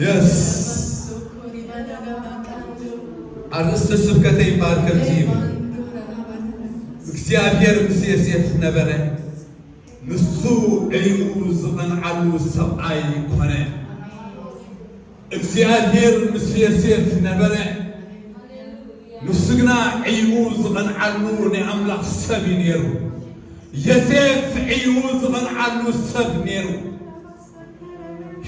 የስ። ኣርእስተ ስብከተይ እምበኣር ከምዚ እዩ። እግዚኣብሔር ምስ ዮሴፍ ነበረ፣ ንሱ ዕይኡ ዝቐንዓሉ ሰብኣይ ኮነ። እግዚኣብሔር ምስ ዮሴፍ ነበረ፣ ንሱ ግና ዕይኡ ዝቐንዓሉ ናይ ኣምላኽ ሰብ እዩ ነይሩ። ዮሴፍ ዕይኡ ዝቐንዓሉ ሰብ ነይሩ።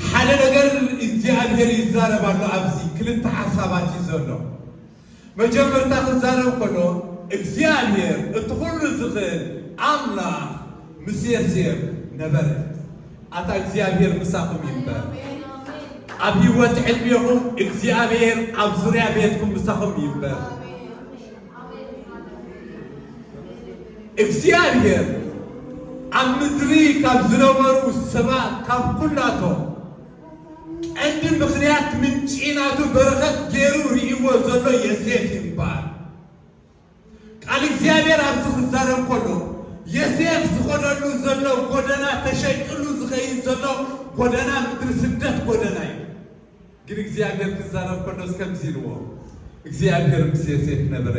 ሓደ ነገር እግዚኣብሔር ይዛረብ ኣሎ። ኣብዚ ክልተ ሓሳባት እዩ ዘሎ። መጀመርታ ክዛረብ ከሎ እግዚኣብሔር እቲ ኩሉ ዝኽእል ኣምላኽ ምስ ዮሴፍ ነበረ። ኣታ እግዚኣብሔር ምሳኹም ይንበር። ኣብ ህይወት ዕድሜኹም እግዚኣብሔር ኣብ ዙርያ ቤትኩም ምሳኹም ይንበር። እግዚኣብሔር ኣብ ምድሪ ካብ ዝነበሩ ሰባት ካብ ኩላቶም ቀንዲ ምኽንያት ምንጪ ናቱ በረኸት ገይሩ ርእይዎ ዘሎ ዮሴፍ ይባል። ቃል እግዚኣብሔር ኣብዚ ክዛረብ ከሎ ዮሴፍ ዝኸደሉ ዘሎ ጎደና ተሸይጥሉ ዝኸይድ ዘሎ ጎደና ምድሪ ስደት ጎደና እዩ። ግን እግዚኣብሔር ክዛረብ ከሎስ ከምዚ ኢልዎ፣ እግዚኣብሔር ምስ ዮሴፍ ነበረ።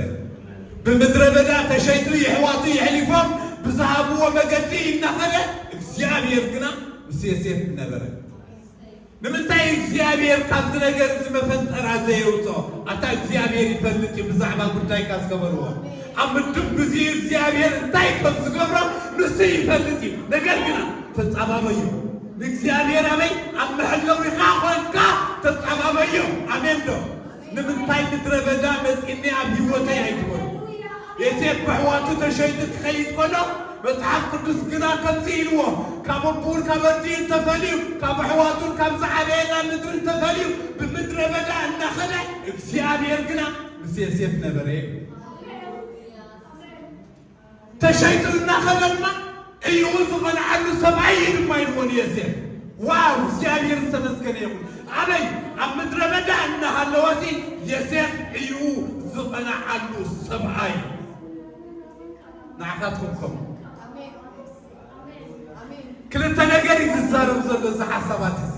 ብምድረ በዳ ተሸይጡ የሕዋቱ የሕሊፎም ብዝሃብዎ መገዲ እናኸደ እግዚኣብሔር ግና ምስ ዮሴፍ ነበረ። ንምንታይ እግዚኣብሔር ካብዚ ነገር እዚ መፈንጠራ ዘየውፅኦ? ኣታ እግዚኣብሔር ይፈልጥ እዩ ብዛዕባ ጉዳይካ ዝገበርዎ። ኣብ ምድብ ግዜ እግዚኣብሔር እንታይ ከም ዝገብሮ ንሱ ይፈልጥ እዩ። ነገር ግና ተጻባበዮ። ንእግዚኣብሔር ኣበይ ኣብ መሐለዊኻ ኾንካ ተጻባበዮ። ኣሜን ዶ? ንምንታይ ምድረ በዳ መጺኒ ኣብ ህይወተይ ኣይትበሉ። ዮሴፍ ብኣሕዋቱ ተሸይጡ ክኸይድ ከሎ መጽሓፍ ቅዱስ ግና ከምዚ ኢልዎ፣ ካብ ኣቦኡን ካብ ኣዲኡን ተፈልዩ፣ ካብ ኣሕዋቱን ካብ ዝዓበየላ ምድርን ተፈልዩ ብምድረ በዳ እናኸደ እግዚኣብሔር ግና ምስ ዮሴፍ ነበረ። ተሸይጡ እናኸደ ድማ ዕይኡ ዝቐንዓሉ ሰብኣይ እዩ ድማ ኢልዎ ንዮሴፍ። ዋው፣ እግዚኣብሔር ዝተመስገነ ይኹን። ኣበይ ኣብ ምድረ በዳ እናሃለወሲ ዮሴፍ ዕይኡ ዝቐንዓሉ ሰብኣይ። ንዓኻትኩም ከምኡ ክልተ ነገር እዩ ዝዛረብ ዘሎ እዚ ሓሳባት እዚ።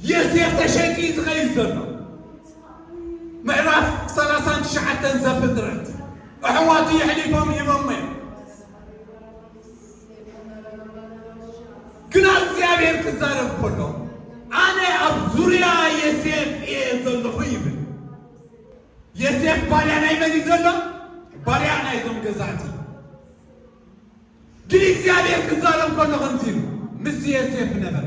ዮሴፍ ተሸይጡ እዩ ዝኸይድ ዘሎ። ምዕራፍ ሰላሳን ትሽዓተን ዘፍጥረት ኣሕዋቱ የሕሊፎም ሂቦሞ እዮም። ግና እግዚኣብሔር ክዛረብ ከሎ ኣነ ኣብ ዙርያ ዮሴፍ እየ ዘለኹ ይብል። ዮሴፍ ባርያ ናይ መን እዩ ዘሎ? ባርያ ናይዞም ገዛእቲ። ግን እግዚኣብሔር ክዛረብ ከሎ ከምዚ ኢሉ ምስ ዮሴፍ ነበረ።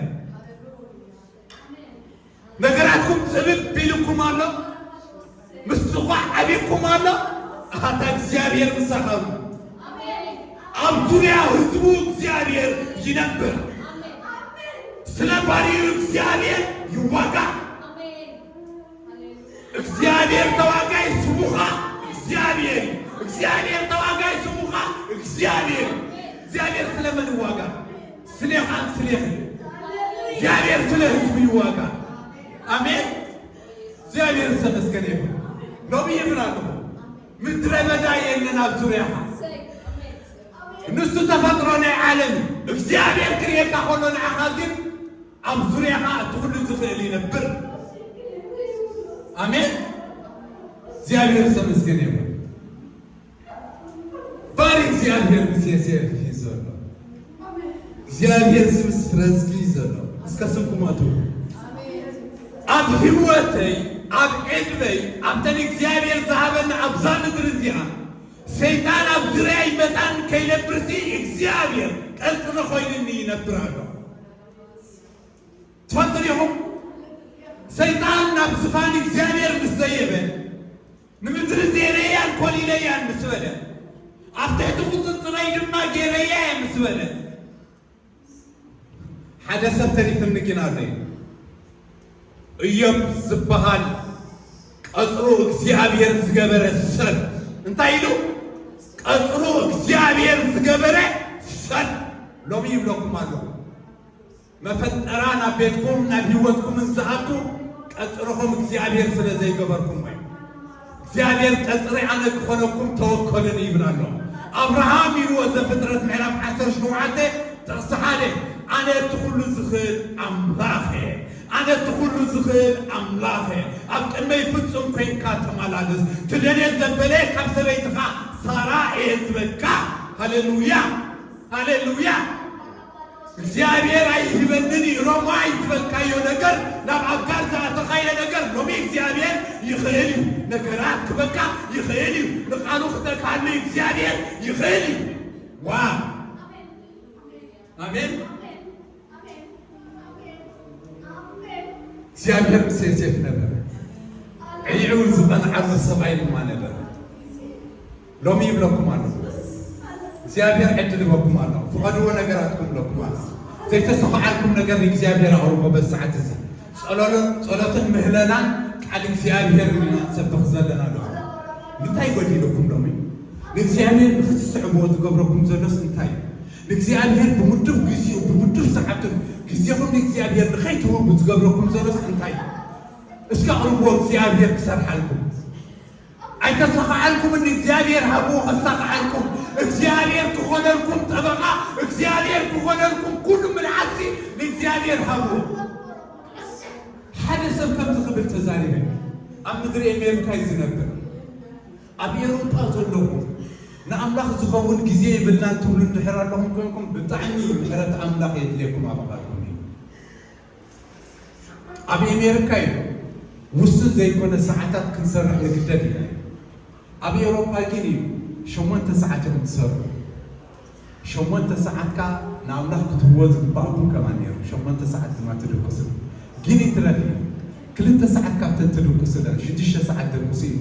ነገራትኩም ጽብብ ቢልኩም ኣሎ፣ ምስኳዕ ዓቢኩም ኣሎ። ኣታ እግዚኣብሔር ምሳኻ ኣሎ። ኣብ ዙርያ ህዝቡ እግዚኣብሔር ይነብር። ስለ ባርዩ እግዚኣብሔር ይዋጋእ። እግዚኣብሔር ተዋጋይ ስሙኻ እግዚኣብሔር እዩ። እግዚኣብሔር ተዋጋይ ስሙኻ እግዚኣብሔር እዩ። እግዚኣብሔር ስለመን ይዋጋእ? ስሌኻን ስሌኽን። እግዚኣብሔር ስለ ህዝቡ ይዋጋእ። ኣሜን። እግዚኣብሔር ዝተመስገነ ይኹን። ሎሚ ይብል ኣለኹ፣ ምድረ በዳ የለን ኣብ ዙርያኻ። ንሱ ተፈጥሮ ናይ ዓለም እዩ። እግዚኣብሔር ክርእየካ ከሎ ንዓኻ ግን ኣብ ዙርያኻ እቲ ኩሉ ዝኽእል ይነብር። ኣሜን። እግዚኣብሔር ዝተመስገነ ይኹን። ባሪ እግዚኣብሔር ምስ ዮሴፍ እዩ ዘሎ። እግዚኣብሔር ምስ ረዝጊ እዩ ዘሎ። እስከ ስምኩም ኣትው። ኣብ ህይወተይ፣ ኣብ ዕድመይ፣ ኣብተን እግዚኣብሔር ዝሃበኒ ኣብዛ ምድሪ እዚኣ ሰይጣን ኣብ ዙርያይ መታን ከይነብርሲ እግዚኣብሔር ቀጽሪ ኮይኑኒ ይነብር ኣሎ። ትፈልጡ ዲኹም? ሰይጣን ናብ ዝፋን እግዚኣብሔር ምስ ዘየበ፣ ንምድሪ ዘይረያን ኮሊለያን ምስ በለ፣ ኣብ ትሕቲ ቁጽጽረይ ድማ ገይረያ እየ ምስ በለ፣ ሓደ ሰብ ተሪፍኒ ግን ኣሎ እዩ። እዮብ ዝበሃል ቀጽሩ እግዚኣብሔር ዝገበረ ሰብ እንታይ ኢሉ? ቀጽሩ እግዚኣብሔር ዝገበረ ሰብ ሎሚ ይብለኩም ኣለኹ። መፈጠራ ናብ ቤትኩም ናብ ህይወትኩምን ዝኣቱ ቀጽርኹም እግዚኣብሔር ስለ ዘይገበርኩም እዩ። እግዚኣብሔር ቀጽሪ ኣነ ክኾነኩም ተወከሉኒ ይብል ኣሎ። ኣብርሃም ኢልዎ ዘፍጥረት ምዕራፍ ዓሰርተ ሸውዓተ ጥቕሲ ሓደ ኣነ እቲ ኩሉ ዝኽእል ኣምላኽ እየ። ኣነ እቲ ኩሉ ዝኽእል ኣምላኽ እየ። ኣብ ቅድመይ ፍጹም ኮይንካ ተመላለስ። ትደልዮ ዘበለ ካብ ሰበይትኻ ሳራ እየ ዝበልካ። ሃሌሉያ፣ ሃሌሉያ። እግዚኣብሔር ኣይህበንን እዩ። ሮማይ ዝበልካዮ ነገር፣ ናብ ኣጋር ዝኣተኻዮ ነገር፣ ሎሚ እግዚኣብሔር ይኽእል እዩ። ነገራት ክበካ ይኽእል እዩ። ንቃሉ ክተካሉ እግዚኣብሔር ይኽእል እዩ። ዋ፣ ኣሜን። እግዚኣብሔር ምስ ዮሴፍ ነበረ። ዕይዑ ዝቐንዓሉ ሰብኣይ ድማ ነበረ። ሎሚ ይብለኩም ኣሎ፣ እግዚኣብሔር ዕድል ይበኩም ኣሎ። ፍቐድዎ ነገራትኩም ይብለኩም ኣሎ። ዘይተሰኻዓልኩም ነገር ንእግዚኣብሔር ኣቕርቦ። በዚ ሰዓት እዚ ጸሎትን፣ ጸሎትን ምህለላን ቃል እግዚኣብሔር ኢና ንሰብኽ ዘለና ኣሎ። እንታይ ጎዲሉኩም ሎሚ? ንእግዚኣብሔር ንኽትስዕብዎ ዝገብረኩም ዘሎስ እንታይ እዩ? ንእግዚኣብሔር ብምዱብ ግዜኡ፣ ብምዱብ ሰዓቱን ግዜኹም ንእግዚኣብሔር ንኸይትህቡ ዝገብረኩም ዘሎስ እንታይ እዩ? እስኪ ኣቕርብዎ፣ እግዚኣብሔር ክሰርሓልኩም። ኣይተሳኻዓልኩምን፣ ንእግዚኣብሔር ሃብዎ ከሳኻዓልኩም። እግዚኣብሔር ክኾነልኩም ጠበቓ፣ እግዚኣብሔር ክኾነልኩም ኩሉ ምልዓልቲ ንእግዚኣብሔር ሃብዎ። ሓደ ሰብ ከምዚ ክብል ተዛሪበ፣ ኣብ ምድሪ ኣሜሪካ እዩ ዝነብር። ኣብ ኤውሮጳ ዘለኹም ንኣምላኽ ዝኸውን ግዜ የብልናን ትብሉ እንድሕር ኣለኹም ኮይንኩም፣ ብጣዕሚ ምሕረት ኣምላኽ የድልየኩም ኣባኻትኩም እዩ። ኣብ ኣሜሪካ እዩ ውሱን ዘይኮነ ሰዓታት ክንሰርሕ ንግደድ ኢና። ኣብ ኤውሮጳ ግን እዩ ሸሞንተ ሰዓት እዮም ዝሰርሑ። ሸሞንተ ሰዓትካ ንኣምላኽ ክትህቦ ዝግባእኩም ከማን ነይሩ። ሸሞንተ ሰዓት ድማ ትድቅሱ። ግን ይትረፍ እዩ። ክልተ ሰዓት ካብተን ትድቅሱለን፣ ሽዱሽተ ሰዓት ደቅሱ እዩ።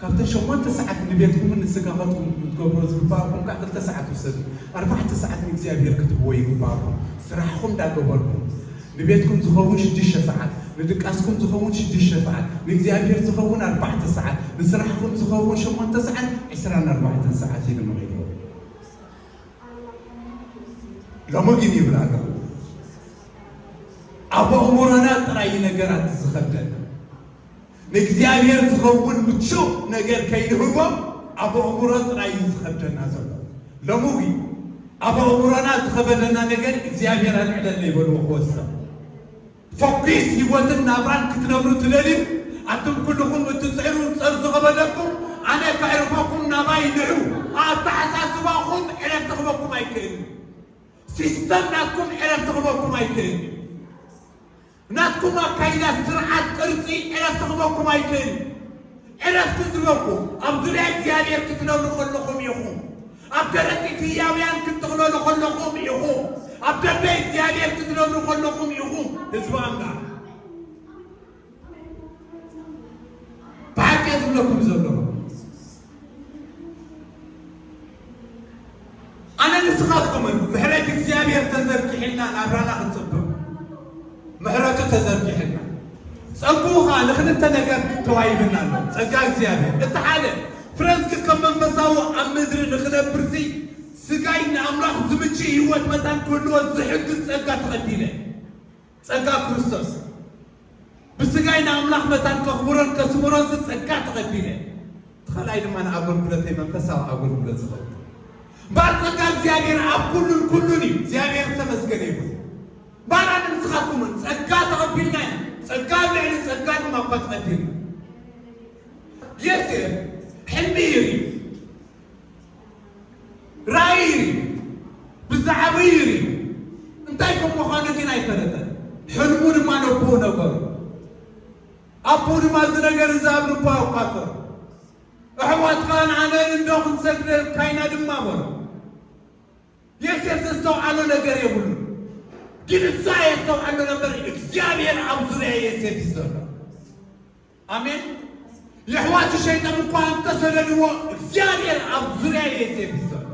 ካብተን ሸሞንተ ሰዓት ንቤትኩምን ንስጋኻትኩም ክትገብሮ ዝግባእኩም ከዓ ክልተ ሰዓት ውሰዱ። ኣርባዕተ ሰዓት ንእግዚኣብሔር ክትህቦ ይግባእኩም። ስራሕኹም እንዳገበርኩም ንቤትኩም ዝኸውን ሽዱሽተ ሰዓት፣ ንድቃስኩም ዝኸውን ሽዱሽተ ሰዓት፣ ንእግዚኣብሔር ዝኸውን ኣርባዕተ ሰዓት፣ ንስራሕኩም ዝኸውን ሸሞንተ ሰዓት፣ ዕስራን ኣርባዕተን ሰዓት እዩ ንመቒልዎ። ሎሚ ግን ይብል ኣለኹ፣ ኣብ ኣእምሮና ጥራይ እዩ ነገራት ዝኸብደና። ንእግዚኣብሔር ዝኸውን ምቹእ ነገር ከይንህቦ ኣብ ኣእምሮ ጥራይ እዩ ዝኸብደና ዘሎ። ሎሚ እውን ኣብ ኣእምሮና ዝኸበደና ነገር እግዚኣብሔር ኣልዕለልና ይበልዎ ክወስኽ። ፈኲስ ህይወትን ናብራን ክትነብሩ ትደልዩ? ኣቱም ኩልኹም እትጽዕሩ ጸር ዝኸበደኩም፣ ኣነ ከዕርፈኩም ናባይ ንዑ። ኣተሓሳስባኹም ዕረፍቲ ክበኩም ኣይክእልን። ሲስተም ናትኩም ዕረፍቲ ክበኩም ኣይክእልን። ናትኩም ኣካይዳ ስርዓት ቅርጺ ዕረፍቲ ክበኩም ኣይክእልን። ዕረፍቲ ዝበኩም ኣብ ዙርያ እግዚኣብሔር ክትነብሩ ከለኹም ኢኹም። ኣብ ደረት ኢትዮጵያውያን ክትጥቕለሉ ከለኹም ኢኹም። ኣብ ደንበ እግዚኣብሔር ክትነብሩ ከለኹም ኢኹም። ህዝቢ ኣምላኽ፣ ብሓቂ እየ ዝብለኩም ዘለኹ። ኣነ ንስኻትኩምን ምሕረት እግዚኣብሔር ተዘርጊሕልና ናብራና ክንጽብቕ፣ ምሕረቱ ተዘርጊሕልና። ጸግኡ ኸኣ ንኽልተ ነገር ተዋሂብና ኣሎ። ጸጋ እግዚኣብሔር እቲ ሓደ፣ ፍረ ዝርከብ መንፈሳዊ ኣብ ምድሪ ንኽነብርሲ፣ ስጋይ ንኣምላኽ ዝምችእ ህይወት መታን ክህልዎ ዝሕግዝ ጸጋ ተቐቢለ። ጸጋ ክርስቶስ። ብስጋይ ንኣምላኽ መታን ከኽብሮን ከስምሮን ጸጋ ተቐቢለ። እቲ ካልኣይ ድማ ንኣገልግሎተይ መንፈሳዊ ኣገልግሎት ዝኸውን። እምበኣር ጸጋ እግዚኣብሔር ኣብ ኩሉን ኩሉን እዩ። እግዚኣብሔር ዝተመስገነ ይኹን። እምበኣር ኣነ ንስኻትኩምን ጸጋ ተቐቢልና ኢና። ጸጋ ኣብ ልዕሊ ጸጋ ድማ እኳ ተቐቢልና። ዮሴፍ ሕልሚ ይርኢ። ራእይ ይርኢ፣ ብዛዕባ ይርኢ፣ እንታይ ከም ምዃኑ ግን ኣይፈለጠን። ሕልሙ ድማ ነቦኡ ነገሮ። ኣቦኡ ድማ እዚ ነገር እዚ ኣብ ልቡ ኣቋጸሮ። ኣሕዋትካን ኣነን እንዶ ክንሰግደልካ ኢና ድማ በሎ። ዮሴፍ ዘስተውዓሎ ነገር የብሉን። ግን እሱ ኣየስተውዓሎ ነበር፣ እግዚኣብሔር ኣብ ዙርያ ዮሴፍ እዩ ዘሎ። ኣሜን። የሕዋቱ ሸይጣን እኳ እንተሰደድዎ፣ እግዚኣብሔር ኣብ ዙርያ ዮሴፍ እዩ ዘሎ።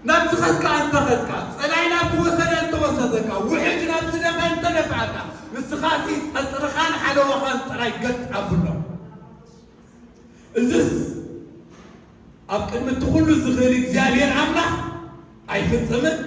ናብዚ ኸድካ እንተኸድካ፣ ጸላኢ ናብቲ ወሰደ እንተወሰደካ፣ ውሕጅ ናብቲ ደፍአ እንተደፍኣካ፣ ንስኻሲ ጸጽርኻን ሓለዋኻን ጥራይ ገጥ ኣብሎ። እዝስ ኣብ ቅድሚ እቲ ኩሉ ዝኽእል እግዚኣብሔር ኣምላኽ ኣይፍጽምን?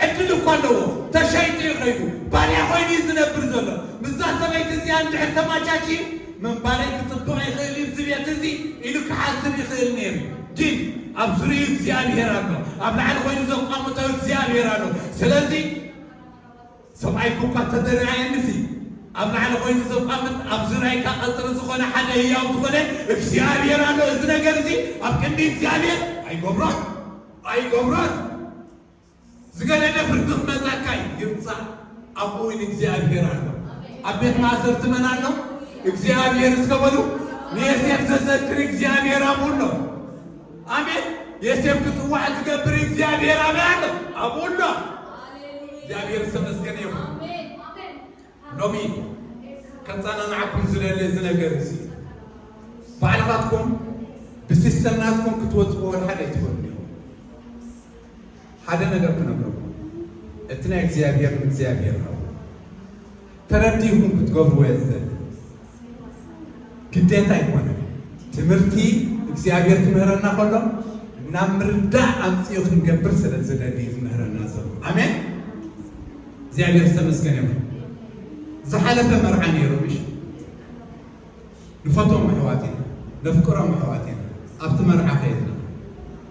ዕድል እኳ ኣለዎ። ተሸይጡ እዩ ኸይዱ። ባርያ ኾይኑ እዩ ዝነብር ዘሎ። ምስዛ ሰበይቲ እዚኣ እንድሕር ተማቻችዩ፣ ምንባረይ ክጽብቕ ይኽእል እዩ፣ እዚ ቤት እዚ ኢሉ ክሓስብ ይኽእል ነይሩ። ግን ኣብ ዙርያኡ እግዚኣብሔር ኣሎ። ኣብ ላዕሊ ኾይኑ ዘቋምቶ እግዚኣብሔር ኣሎ። ስለዚ ሰብኣይኩ እኳ ተደራየኒ ሲ ኣብ ላዕሊ ኮይኑ ዘቋምጥ ኣብ ዙርያይካ ቀጽሪ ዝኾነ ሓደ ህያው ዝኾነ እግዚኣብሔር ኣሎ። እዚ ነገር እዚ ኣብ ቅድሚ እግዚኣብሔር ኣይገብሮን ኣይገብሮን። ዝገደደ ፍርዲ ክመጻካ እዩ ይምጻእ። ኣብኡ እውን እግዚኣብሔር ኣሎ። ኣብ ቤት ማእሰርቲ መን ኣሎ? እግዚኣብሔር እስከ በሉ። ንዮሴፍ ዘዘክር እግዚኣብሔር ኣብኡ ኣሎ። ኣሜን። ዮሴፍ ክጽዋዕ ዝገብር እግዚኣብሔር ኣበይ ኣሎ? ኣብኡ ኣሎ። እግዚኣብሔር ዝተመስገነ ይኹን። ሎሚ ከጸናንዓኩም ዝደሊ እዚ ነገር እዚ ባዕልኻትኩም ብሲስተም ናትኩም ክትወጽዎ ወላ ሓደ ኣይትኽእሉ ኢኹም። ሓደ ነገር ክነግረኩም፣ እቲ ናይ እግዚኣብሔር እግዚኣብሔር ነው። ተረዲእኩም ክትገብርዎ እየ ዝደሊ። ግዴታ ኣይኮነን። ትምህርቲ እግዚኣብሔር ክምህረና ከሎ ናብ ምርዳእ ኣምፅኡ ክንገብር ስለ ዝደሊ እዩ ዝምህረና ዘሎ። ኣሜን። እግዚኣብሔር ዝተመስገነ ይኹን። ዝሓለፈ መርዓ ነይሩ፣ ምሽ ንፈትዎም ኣሕዋት ኢና፣ ነፍቅሮም ኣሕዋት ኢና። ኣብቲ መርዓ ከይድና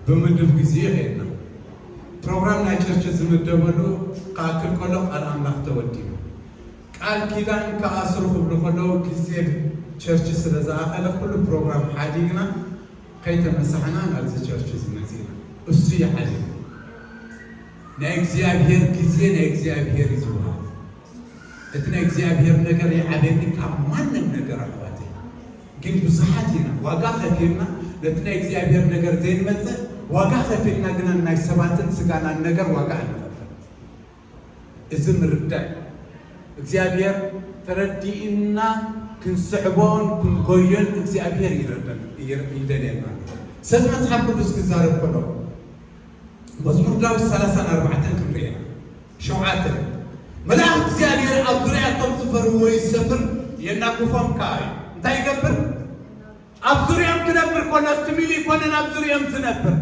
ብምድብ ግዜ ከይድና ፕሮግራም ናይ ቸርች ዝምደበሉ ክኣክል ከሎ ቃል ኣምላኽ ተወዲቡ። ቃል ኪዳን ክኣስሩ ክብሉ ከለዉ ግዜ ቸርች ስለ ዝኣኸለ ኩሉ ፕሮግራም ሓዲግና ከይተመሳሕና ናብዚ ቸርች እዚ መጺና። እሱ ይሓድግ። ናይ እግዚኣብሔር ግዜ ናይ እግዚኣብሔር እዩ ዝወሃብ። እቲ ናይ እግዚኣብሔር ነገር ይዓበኒ ካብ ማንም ነገር ኣሕዋተይ። ግን ብዙሓት ኢና ዋጋ ከፊልና ነቲ ናይ እግዚኣብሔር ነገር ዘይንመጽእ ዋጋ ከፊልና ግና ናይ ሰባትን ስጋናን ነገር ዋጋ ኣይንኸፍል። እዚ ምርዳእ እግዚኣብሔር ተረዲእና ክንስዕቦን ክንጎዮን እግዚኣብሔር ይረደን ይደልየና። ስለዚ መጽሓፍ ቅዱስ ክዛረብ ከሎ መዝሙር ዳዊት ሰላሳን ኣርባዕተን ክንርኢ ኢና። ሸውዓተ መልኣኽ እግዚኣብሔር ኣብ ዙርያ እቶም ዝፈርዎ ይሰፍር የናግፎም ከኣ እዩ። እንታይ ይገብር? ኣብ ዙርያኦም ክነብር ከሎ እቲ ሚሊ ይኮነን ኣብ ዙርያኦም ዝነብር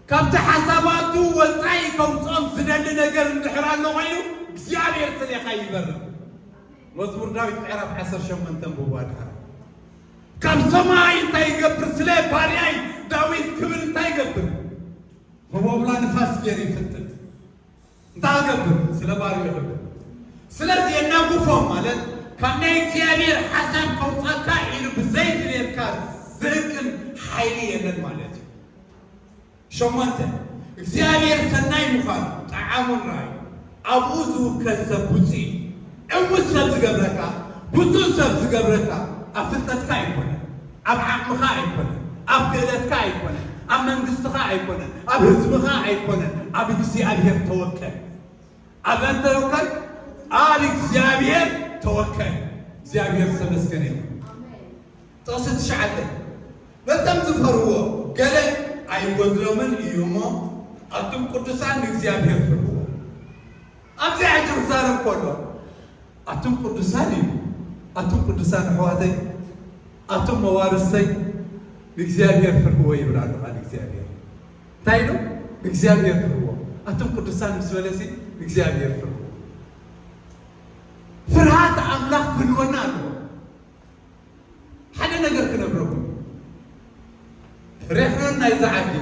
ካብቲ ሓሳባቱ ወፃኢ ከውፅኦም ዝደሊ ነገር እንድሕር ኣሎ ኮይኑ እግዚኣብሔር ስሌኻ ይበርር። መዝሙር ዳዊት ምዕራፍ ዓሰርተ ሸሞንተ ብዋ ድሓር ካብ ሰማይ እንታይ ይገብር? ስለ ባርያይ ዳዊት ክብል እንታይ ይገብር? ህቦብላ ንፋስ ገይሩ ይፍጥጥ። እንታይ ገብር? ስለ ባርዩ ይኽብል። ስለዚ የናጉፎም ማለት ካብ ናይ እግዚኣብሔር ሓሳብ ከውፃካ ኢሉ ብዘይድልየትካ ዝህቅን ሓይሊ የለን ማለት እዩ። ሸሞንተ እግዚኣብሔር ሰናይ ምዃኑ ጠዓሙን ራእዩ ኣብኡ ዝውከል ሰብ ብፁዕ እዩ። ዕዉት ሰብ ዝገብረካ ብፁዕ ሰብ ዝገብረካ ኣብ ፍልጠትካ ኣይኮነን፣ ኣብ ዓቕምኻ ኣይኮነን፣ ኣብ ክእለትካ ኣይኮነን፣ ኣብ መንግስትኻ ኣይኮነን፣ ኣብ ህዝብኻ ኣይኮነን፣ ኣብ እግዚኣብሔር ተወከል። ኣብ መን ተወከል? ኣብ እግዚኣብሔር ተወከል። እግዚኣብሔር ዝተመስገነ ይኹን። ጥቕሲ ትሽዓተ ነቶም ዝፈርዎ ገለ ኣይጎድሎምን እዩ እሞ ኣቱም ቅዱሳን ንእግዚኣብሔር ፍርህዎ። ኣብዚ ሕጂ ክዛረብ ከሎ ኣቱም ቅዱሳን እዩ። ኣቱም ቅዱሳን ኣሕዋተይ፣ ኣቱም መዋርስተይ ንእግዚኣብሔር ፍርህዎ ይብል ኣሎ ቃል እግዚኣብሔር። እንታይ ኢሉ? ንእግዚኣብሔር ፍርህዎ። ኣቱም ቅዱሳን ምስ በለሲ ንእግዚኣብሔር ፍርህዎ። ፍርሃት ኣምላኽ ክህልወና ኣለዎ። ሓደ ነገር ክነግረኩም። ሬፍረን ናይዛ ዓዲ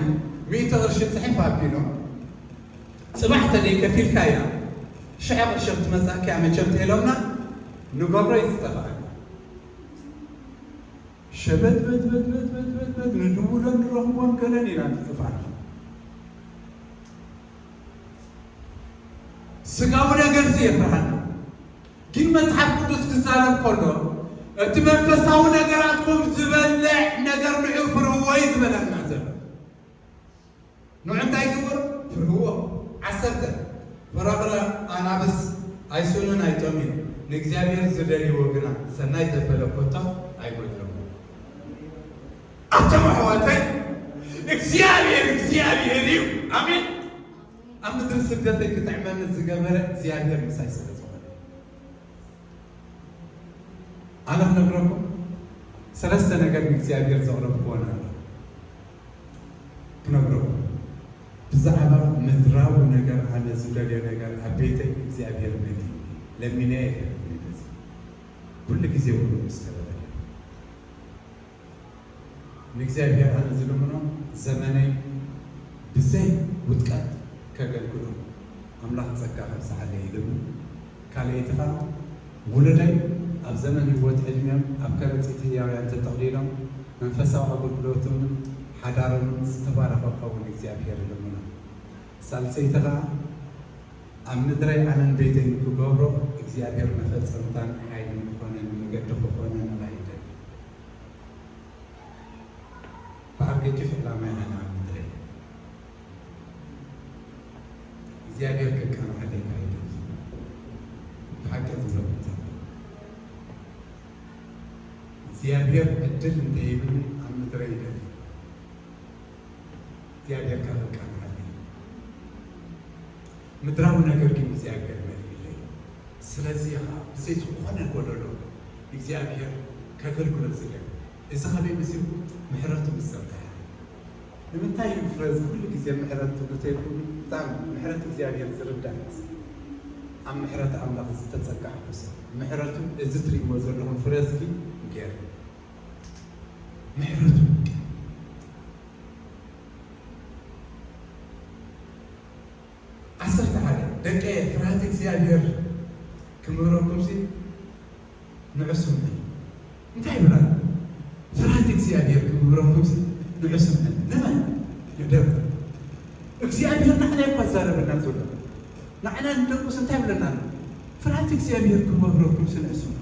ሚእቲ ቅርሺ ጽሒፍ ኣቢሎም ጽባሕ ተደይ ከፊልካ እያ ሽሕ ቅርሺ ክትመጻካ እያ መቸም ተኢሎምና ንገብሮ እዩ ዝጠፍኣና። ሸበትበትበትበትበትበት ንድውሎን ንረኽቦን ገለን ኢና ንጥፍኣና። ስጋዊ ነገር የፍርሃና። ግን መጽሓፍ ቅዱስ ክዛረብ ከሎ እቲ መንፈሳዊ ነገራትኩም ዝበልዕ ነገር ንዑ ፍርህዎ እዩ ዝበለና ዘሎ። ንዑ እንታይ ግብር ፍርህዎ። ዓሰርተ ፈራቕረ ኣናብስ ኣይሱንን ኣይጠምዩን፣ ንእግዚኣብሔር ዝደልይዎ ግና ሰናይ ዘበለ ኮታ ኣይጎድለዎ። ኣቶም ኣሕዋተይ እግዚኣብሔር እግዚኣብሔር እዩ። ኣሜን። ኣብ ምድሪ ስደተይ ክጥዕመኒ ዝገበረ እግዚኣብሔር ምሳይ ስለ ዝኾነ ኣነ ክነግረኩም ሰለስተ ነገር ንእግዚኣብሔር ዘቕረብክዎን ኣሎ ክነግረኩም። ብዛዕባ ምድራዊ ነገር ኣነ ዝደልዮ ነገር ኣብ ቤተይ እግዚኣብሔር መሊእኒ። ለሚነ ኣይፈልጥን እዩ። ኩሉ ግዜ እውን ምስ ተበለ ንእግዚኣብሔር ኣነ ዝልምኖ ዘመነይ ብዘይ ውድቀት ከገልግሎ ኣምላኽ ጸጋ ከብዝሓለይ ይልምን። ካልኣይቲ ኸኣ ውሉደይ ኣብ ዘመን ህይወት ዕድሚኦም ኣብ ከረጺት ህያውያን ተጠቕሊሎም መንፈሳዊ ኣገልግሎቶምን ሓዳሮምን ዝተባረኸ ክኸውን እግዚኣብሔር እልምኖ። ሳልሰይቲ ኸኣ ኣብ ምድረይ ኣነን ቤተይን ክገብሮ እግዚኣብሔር መፈጸምታን ሓይልን ክኾነኒ መገዲ ክኾነኒ ኸኣ ይደሊ። በዓል ገዲፍ ዕላማ ይሃና ኣብ ምድረይ እግዚኣብሔር ከቃንዓለይ ካይደል ሓቂ ዝለውጥ እግዚኣብሔር ዕድል እንተይብኒ ኣብ ምድረይ ይደል እግዚኣብሔር ከቃንዓለይ ምድራዊ ነገር ግን እግዚኣብሔር መሊእለይ። ስለዚ ኸዓ ብዘይ ዝኾነ ጎደሎ እግዚኣብሔር ከገልግሎ ዝደል እዚ ኸመይ መሲልኩም ምሕረቱ ምስ ዘርግሐ ንምንታይ እዩ ፍረዝ ኩሉ ግዜ ምሕረት ትብሉ ተይልኩም? ብጣዕሚ ምሕረት እግዚኣብሔር ዝርዳእ እዩ። ኣብ ምሕረት ኣምላኽ ዝተጸጋዕኩ ሰብ ምሕረቱ እዚ ትርእይዎ ዘለኹም ፍረዝጊ ገይሩ ምሕረቱ ዓሰርተ ሓደ ደቀየ ፍርሃት እግዚኣብሔር ክምህረኩም ሲ ንዑ ስምዑ። እንታይ ይብል ኣሎ? ፍርሃት እግዚኣብሔር ክምህረኩም ሲ ንዑ ስምዑ። ንመን? ንደቁ። እግዚኣብሔር ንዓና እኳ ይዛረበና ዘሎ። ንዓና ንደቁስ እንታይ ይብለና ኣሎ? ፍርሃት እግዚኣብሔር ክምህረኩም ሲ ንዑ ስምዑ።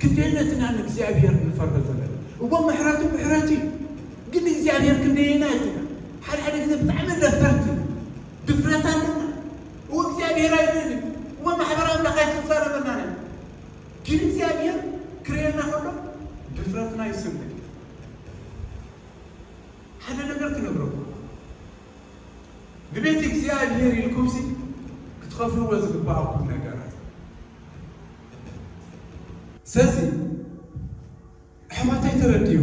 ክንደይነትና ንእግዚኣብሔር ንፈርህ ዘለና። እዎ ምሕረቱ ምሕረቱ እዩ። ግን እግዚኣብሔር ክንደየና እትና ሓደ ሓደ ግዜ ብጣዕሚ ደፈርቲ ኢና። ድፍረት ኣለና። እዎ እግዚኣብሔር ኣይብልን እዩ። እዎ ማሕበር ኣምላኽ ኣይትዛረበናን እዩ። ግን እግዚኣብሔር ክርእየና ከሎ ድፍረትና ይስምዕ። ሓደ ነገር ክነግረኩም። ንቤት እግዚኣብሔር ኢልኩምሲ ክትኸፍልዎ ዝግባኣኩም ነገራት። ስለዚ ኣሕዋተይ ተረድኡ።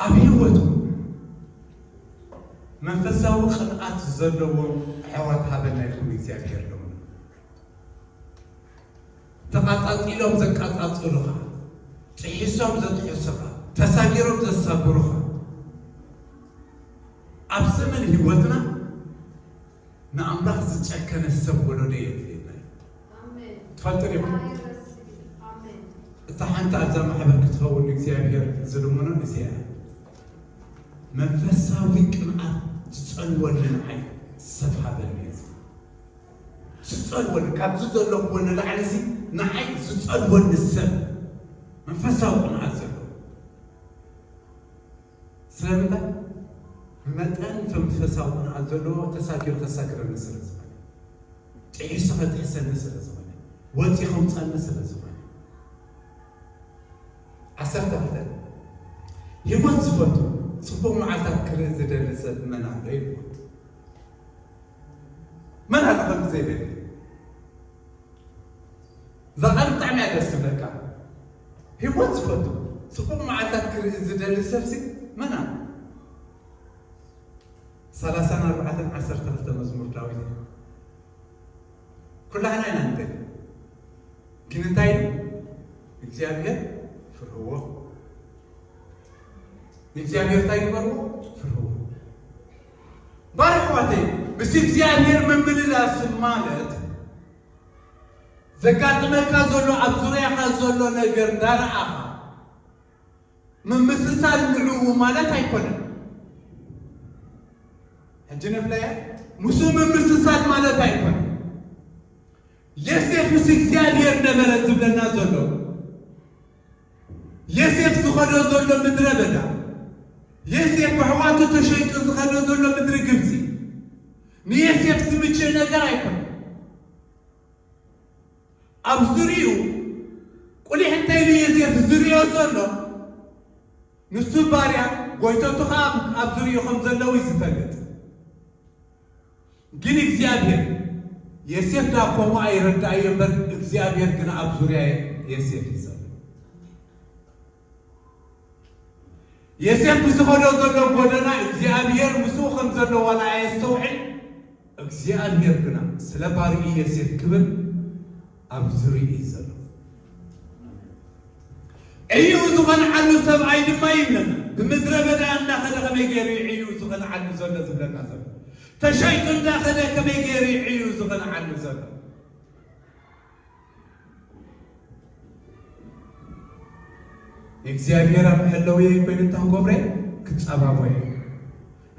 ኣብ ህይወትኩም መንፈሳዊ ቅንኣት ዘለዎም ኣሕዋት ሃበና ኢልኩም እግዚኣብሔር ሎምና። ተቓጻጺሎም ዘቃጻጽሉኻ፣ ጥሒሶም ዘጥሕሱኻ፣ ተሳጊሮም ዘሳግሩኻ። ኣብ ዘመን ህይወትና ንኣምላኽ ዝጨከነ ሰብ ወለዶ የድልየና እዩ። ኣሜን። ትፈልጡ ዲኹም? ኣይረስዕን። ኣሜን። እታ ሓንቲ ኣብዛ ማሕበር ክትኸውን እግዚኣብሔር ዝልምኖ እዚኣ እያ። መንፈሳዊ ቅንኣት ዝጸልወኒ ንዓይ ሰብ ሃበኒ እዩ። ዝጸልወኒ፣ ካብዚ ዘለኹዎ ንላዕሊ እዚ ንዓይ ዝጸልወኒ ሰብ መንፈሳዊ ቅንኣት ዘለዎ። ስለምንታይ? ብመጠን እቲ መንፈሳዊ ቅንኣት ዘለዎ ተሳጊሩ ከሳግረኒ ስለ ዝኾነ፣ ጥሒሱ ከጥሕሰኒ ስለ ዝኾነ፣ ወጺኡ ከውጸኒ ስለ ዝኾነ። ዓሰርተ ክልተ ህይወት ዝፈቱ ጽቡቕ መዓልታት ክርኢ ዝደሊ ሰብ መን ኣሎ ይብልዎ። መን ኣሎ ከምዚ ዘይደሊ? እዛ ቃል ብጣዕሚ እያ ደስ ትብለካ። ህይወት ዝፈቱ ጽቡቕ መዓልታት ክርኢ ዝደሊ ሰብሲ መን ኣሎ? ሰላሳን ኣርባዕተን ዓሰርተ ክልተ መዝሙር ዳዊት እዩ። ኩላህና ኢና ንደሊ። ግን እንታይ እዩ? እግዚኣብሔር ፍርህዎ። ንእግዚኣብሔር እንታይ ግበርዎ? ፍርህዎ። ባር ኣሕዋተይ፣ ምስ እግዚኣብሔር ምምልላስ ማለት ዘጋጥመካ ዘሎ ኣብ ዙርያኻ ዘሎ ነገር እንዳረኣኻ ምምስሳል ንዕኡ ማለት ኣይኮነን። ሕጂ ንብለያ ምስኡ ምምስሳል ማለት ኣይኮነን። የሴፍ ምስ እግዚኣብሔር ነበረ ዝብለና ዘሎ። የሴፍ ዝኸዶ ዘሎ ምድረ በዳ፣ የሴፍ ብሕዋቱ ተሸይጡ ዝኸዶ ዘሎ ምድሪ ግብፂ ንየሴፍ ዝምችእ ነገር ኣይኮነን። ኣብ ዙሪኡ ቁሊሕ እንታይ ኢሉ የሴፍ ዝሪኦ ዘሎ? ንሱ ባርያ፣ ጎይተቱ ኸዓ ኣብ ዙሪኡ ከም ዘለዉ እዩ ዝፈልጥ። ግን እግዚኣብሔር፣ የሴፍ ደኣ ከምኡ ኣይረዳእዮ እምበር እግዚኣብሔር ግን ኣብ ዙርያ የሴፍ እዩ ዘሎ። የሴፍ ብዝኸዶ ዘሎ ጎደና እግዚኣብሔር ምስኡ ከም ዘሎ ዋላ ኣየስተውዕል። እግዚኣብሔር ግና ስለ ባርኡ የሴፍ ክብል ኣብ ዙርይኡ እዩ ዘሎ። ዕይኡ ዝቐንዓሉ ሰብኣይ ድማ ይብለና። ብምድረ በዳ እናኸደ ከመይ ገይሩ እዩ ዕይኡ ዝቐንዓሉ ዘሎ ዝብለና ዘሎ። ተሸይጡ እንዳኸደ ከመይ ገይሩ እዩ ዕዩ ዝቐንዓሉ ዘሎ? እግዚኣብሔር ኣብ መሐለውየይ ኮይኑ እንታይ ክገብረ? ክጸባቦ እየ።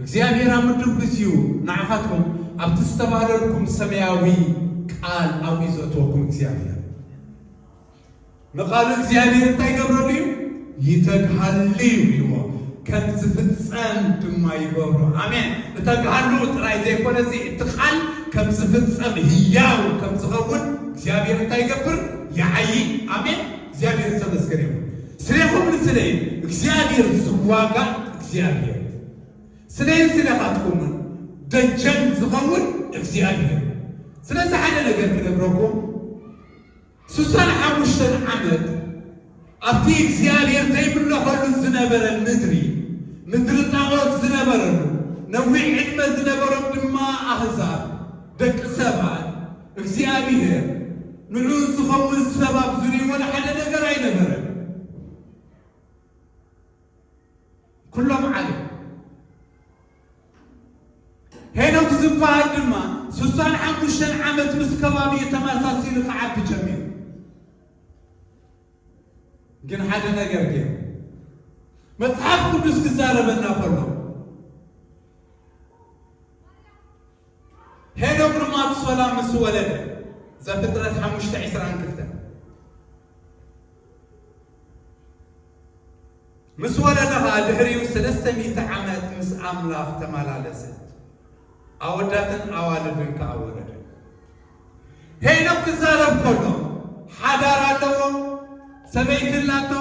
እግዚኣብሔር ኣብ ምድብ ግዚኡ ንዓኻትኩም ኣብቲ ዝተባህለልኩም ሰማያዊ ቃል ኣብኡ እዩ ዘእትወኩም። እግዚኣብሔር ንቓሉ እግዚኣብሔር እንታይ ይገብረሉ እዩ? ይተግሃሉ እዩ ኢልዎ። ከም ዝፍጸም ድማ ይገብሮ። ኣሜን። እተግሃሉ ጥራይ ዘይኮነ፣ እዚ እቲ ቃል ከም ዝፍጸም ህያው ከም ዝኸውን እግዚኣብሔር እንታይ ይገብር? ይዓዪ። ኣሜን። እግዚኣብሔር ዝተመስገነ ይኹን። ስሌኹም ንስለ እዩ። እግዚኣብሔር ዝዋጋእ እግዚኣብሔር፣ ስለይን ስለኻትኩምን ደጀን ዝኸውን እግዚኣብሔር። ስለዚ ሓደ ነገር ክነግረኩም፣ ስሳን ሓሙሽተን ዓመት ኣብቲ እግዚኣብሔር ዘይምለኸሉ ዝነበረ ምድሪ፣ ምድሪ ጣዖት ዝነበረሉ፣ ነዊሕ ዕድመ ዝነበሮም ድማ ኣህዛብ፣ ደቂ ሰባት፣ እግዚኣብሔር ንዕኡ ዝኸውን ሰብ ኣብ ዙርይኡ ወላ ሓደ ነገር ኣይነበረን። ኩሎም ዓለም። ሄኖክ ዝበሃል ድማ ስሳን ሓሙሽተን ዓመት ምስ ከባቢኡ ተመሳሲሉ ክዓቢ ጀሚሩ። ግን ሓደ ነገር ገይሩ። መጽሓፍ ቅዱስ ክዛረበና ከሎ፣ ሄኖክ ድማ ሶላ ምስ ወለደ፣ ዘፍጥረት ሓሙሽተ ዕስራን ክልተን፣ ምስ ወለደ ኸኣ ድሕሪኡ ሰለስተ ሚእቲ ዓመት ምስ ኣምላኽ ተመላለሰ። ኣወዳትን ኣዋልድን ከኣ ወለደ። ሄኖክ ክዛረብ ከሎ፣ ሓዳር ኣለዎ፣ ሰበይቲ ኣላቶ፣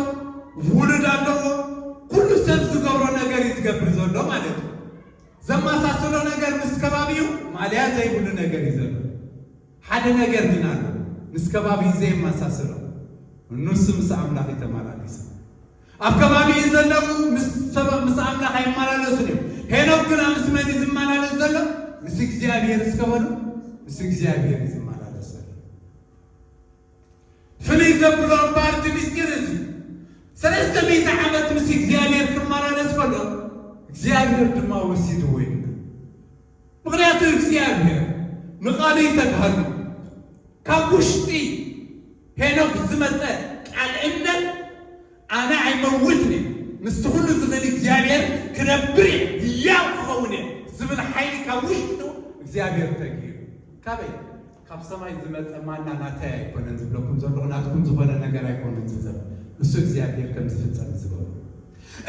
ውሉድ ኣለዎ። ኩሉ ሰብ ዝገብሮ ነገር እዩ ዝገብር ዘሎ ማለት እዩ። ዘመሳስሎ ነገር ምስ ከባቢኡ ማልያ ዘይብሉ ነገር እዩ ዘሎ። ሓደ ነገር ግን ኣሎ፣ ምስ ከባቢኡ ዘየመሳስሎ። ንሱ ምስ ኣምላኽ እዩ ተመላሊሱ። ኣብ ከባቢኡ ዘለዉ ምስ ሰብ-፣ ምስ ኣምላኽ ኣይመላለሱን እዮም። ሄኖክ ግና ምስ መን እዩ ዝመላለስ ዘሎ? ምስ እግዚኣብሔር። እስከ በሉ፣ ምስ እግዚኣብሔር እዩ ዝመላለስ ዘሎ። ፍልይ ዘብሎ እምበኣር እቲ ምስጢር እዚ፣ ሰለስተ ሚእቲ ዓመት ምስ እግዚኣብሔር ክመላለስ ከሎ፣ እግዚኣብሔር ድማ ወሲድዎ ኢልና። ምኽንያቱ እግዚኣብሔር ንቓሉ ይተግሃሉ። ካብ ውሽጢ ሄኖክ ዝመጸ ቃል እምነት፣ ኣነ ኣይመውትን እየ፣ ምስቲ ኩሉ ዝኽእል እግዚኣብሔር ክነብር እየ፣ ህያው ክኸውን እየ ዝብል ሓይሊ ካብ ውሽጡ እግዚኣብሔር ተግሂሩ። ካበይ? ካብ ሰማይ ዝመጸ ማና ናተይ ኣይኮነን ዝብለኩም ዘለኹ፣ ናትኩም ዝኾነ ነገር ኣይኮነን ዝብል ዘሎ። እሱ እግዚኣብሔር ከም ዝፍጸም ዝገበሩ።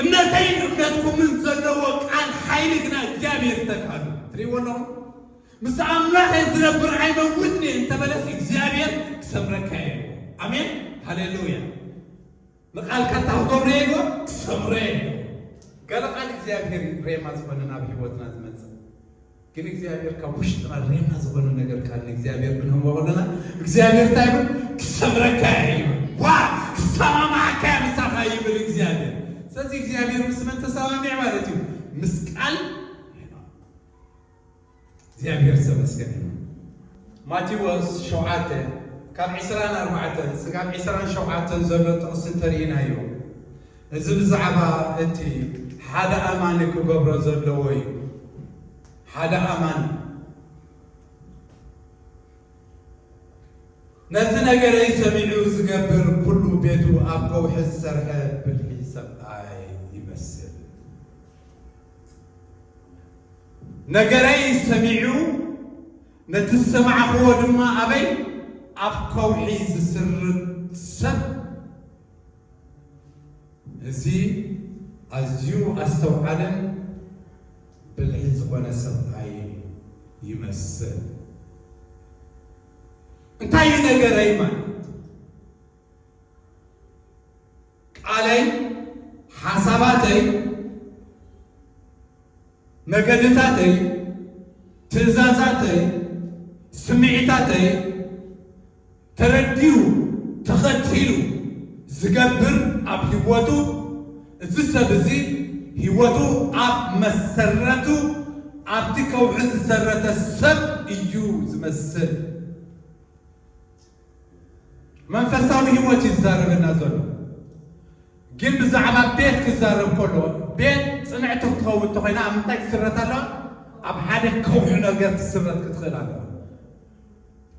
እምነተይን እምነትኩምን ዘለዎ ቃል ሓይሊ ግና እግዚኣብሔር ይተክኣሉ። ትሪእዎ ኣለኹም? ምስ ኣምላኽ እየ ዝነብር ኣይመውትን እየ እንተበለስ እግዚኣብሔር ክሰምረካ እየ። ኣሜን። ሃሌሉያ። ንቓልካ እንታይ ክገብሮ እየ? ክሰምሮ እየ። ገለ ቃል እግዚኣብሔር ሬማ ዝኾነ ናብ ህይወትና ዝመጽእ። ግን እግዚኣብሔር ካብ ውሽጥና ሬማ ዝኾነ ነገር ቃል ንእግዚኣብሔር ክንህቦ ከለና፣ እግዚኣብሔር እንታይ ይብል? ክሰምረካ እየ ይብል። ዋ፣ ክሰማማዓካ እየ ምሳኻ ይብል እግዚኣብሔር። ስለዚ እግዚኣብሔር ምስ መን ተሰማሚዕ ማለት እዩ? ምስ ቃል። እግዚኣብሔር ዝተመስገነ ይሁን። ማቴዎስ ሸውዓተ ካብ ዕስራን ኣርባዕተን ስጋብ ዕስራን ሸውዓተን ዘሎ ጥቕሲ እንተርኢናዮ፣ እዚ ብዛዕባ እቲ ሓደ ኣማኒ ክገብሮ ዘለዎ እዩ። ሓደ ኣማኒ፣ "ነቲ ነገረይ ሰሚዑ ዝገብር ኩሉ ቤቱ ኣብ ከውሒ ዝሰርሐ ብልሒ ሰብኣይ ይመስል።" ነገረይ ሰሚዑ ነቲ ዝሰማዕኽዎ ድማ ኣበይ? ኣብ ከውሒ ዝስርት ሰብ። እዚ ኣዝዩ ኣስተውዓልን ብልሒ ዝኾነ ሰብኣይ ይመስል። እንታይ እዩ ነገረይ ማለት? ቃለይ፣ ሓሳባተይ፣ መገድታተይ፣ ትእዛዛተይ፣ ስምዒታተይ ተረዲኡ፣ ተኸቲሉ ዝገብር ኣብ ህይወቱ፣ እዚ ሰብ እዚ ህይወቱ ኣብ መሰረቱ ኣብቲ ከውሒ ዝሰረተ ሰብ እዩ ዝመስል። መንፈሳዊ ህይወት እዩ ዝዛረበና ዘሎ። ግን ብዛዕባ ቤት ክዛረብ ከሎ፣ ቤት ጽንዕቲ ክትኸውን እንተኾይና ኣብ ምንታይ ትስረት ኣለዋ? ኣብ ሓደ ከውሒ ነገር ትስረት ክትኽእል ኣለዋ።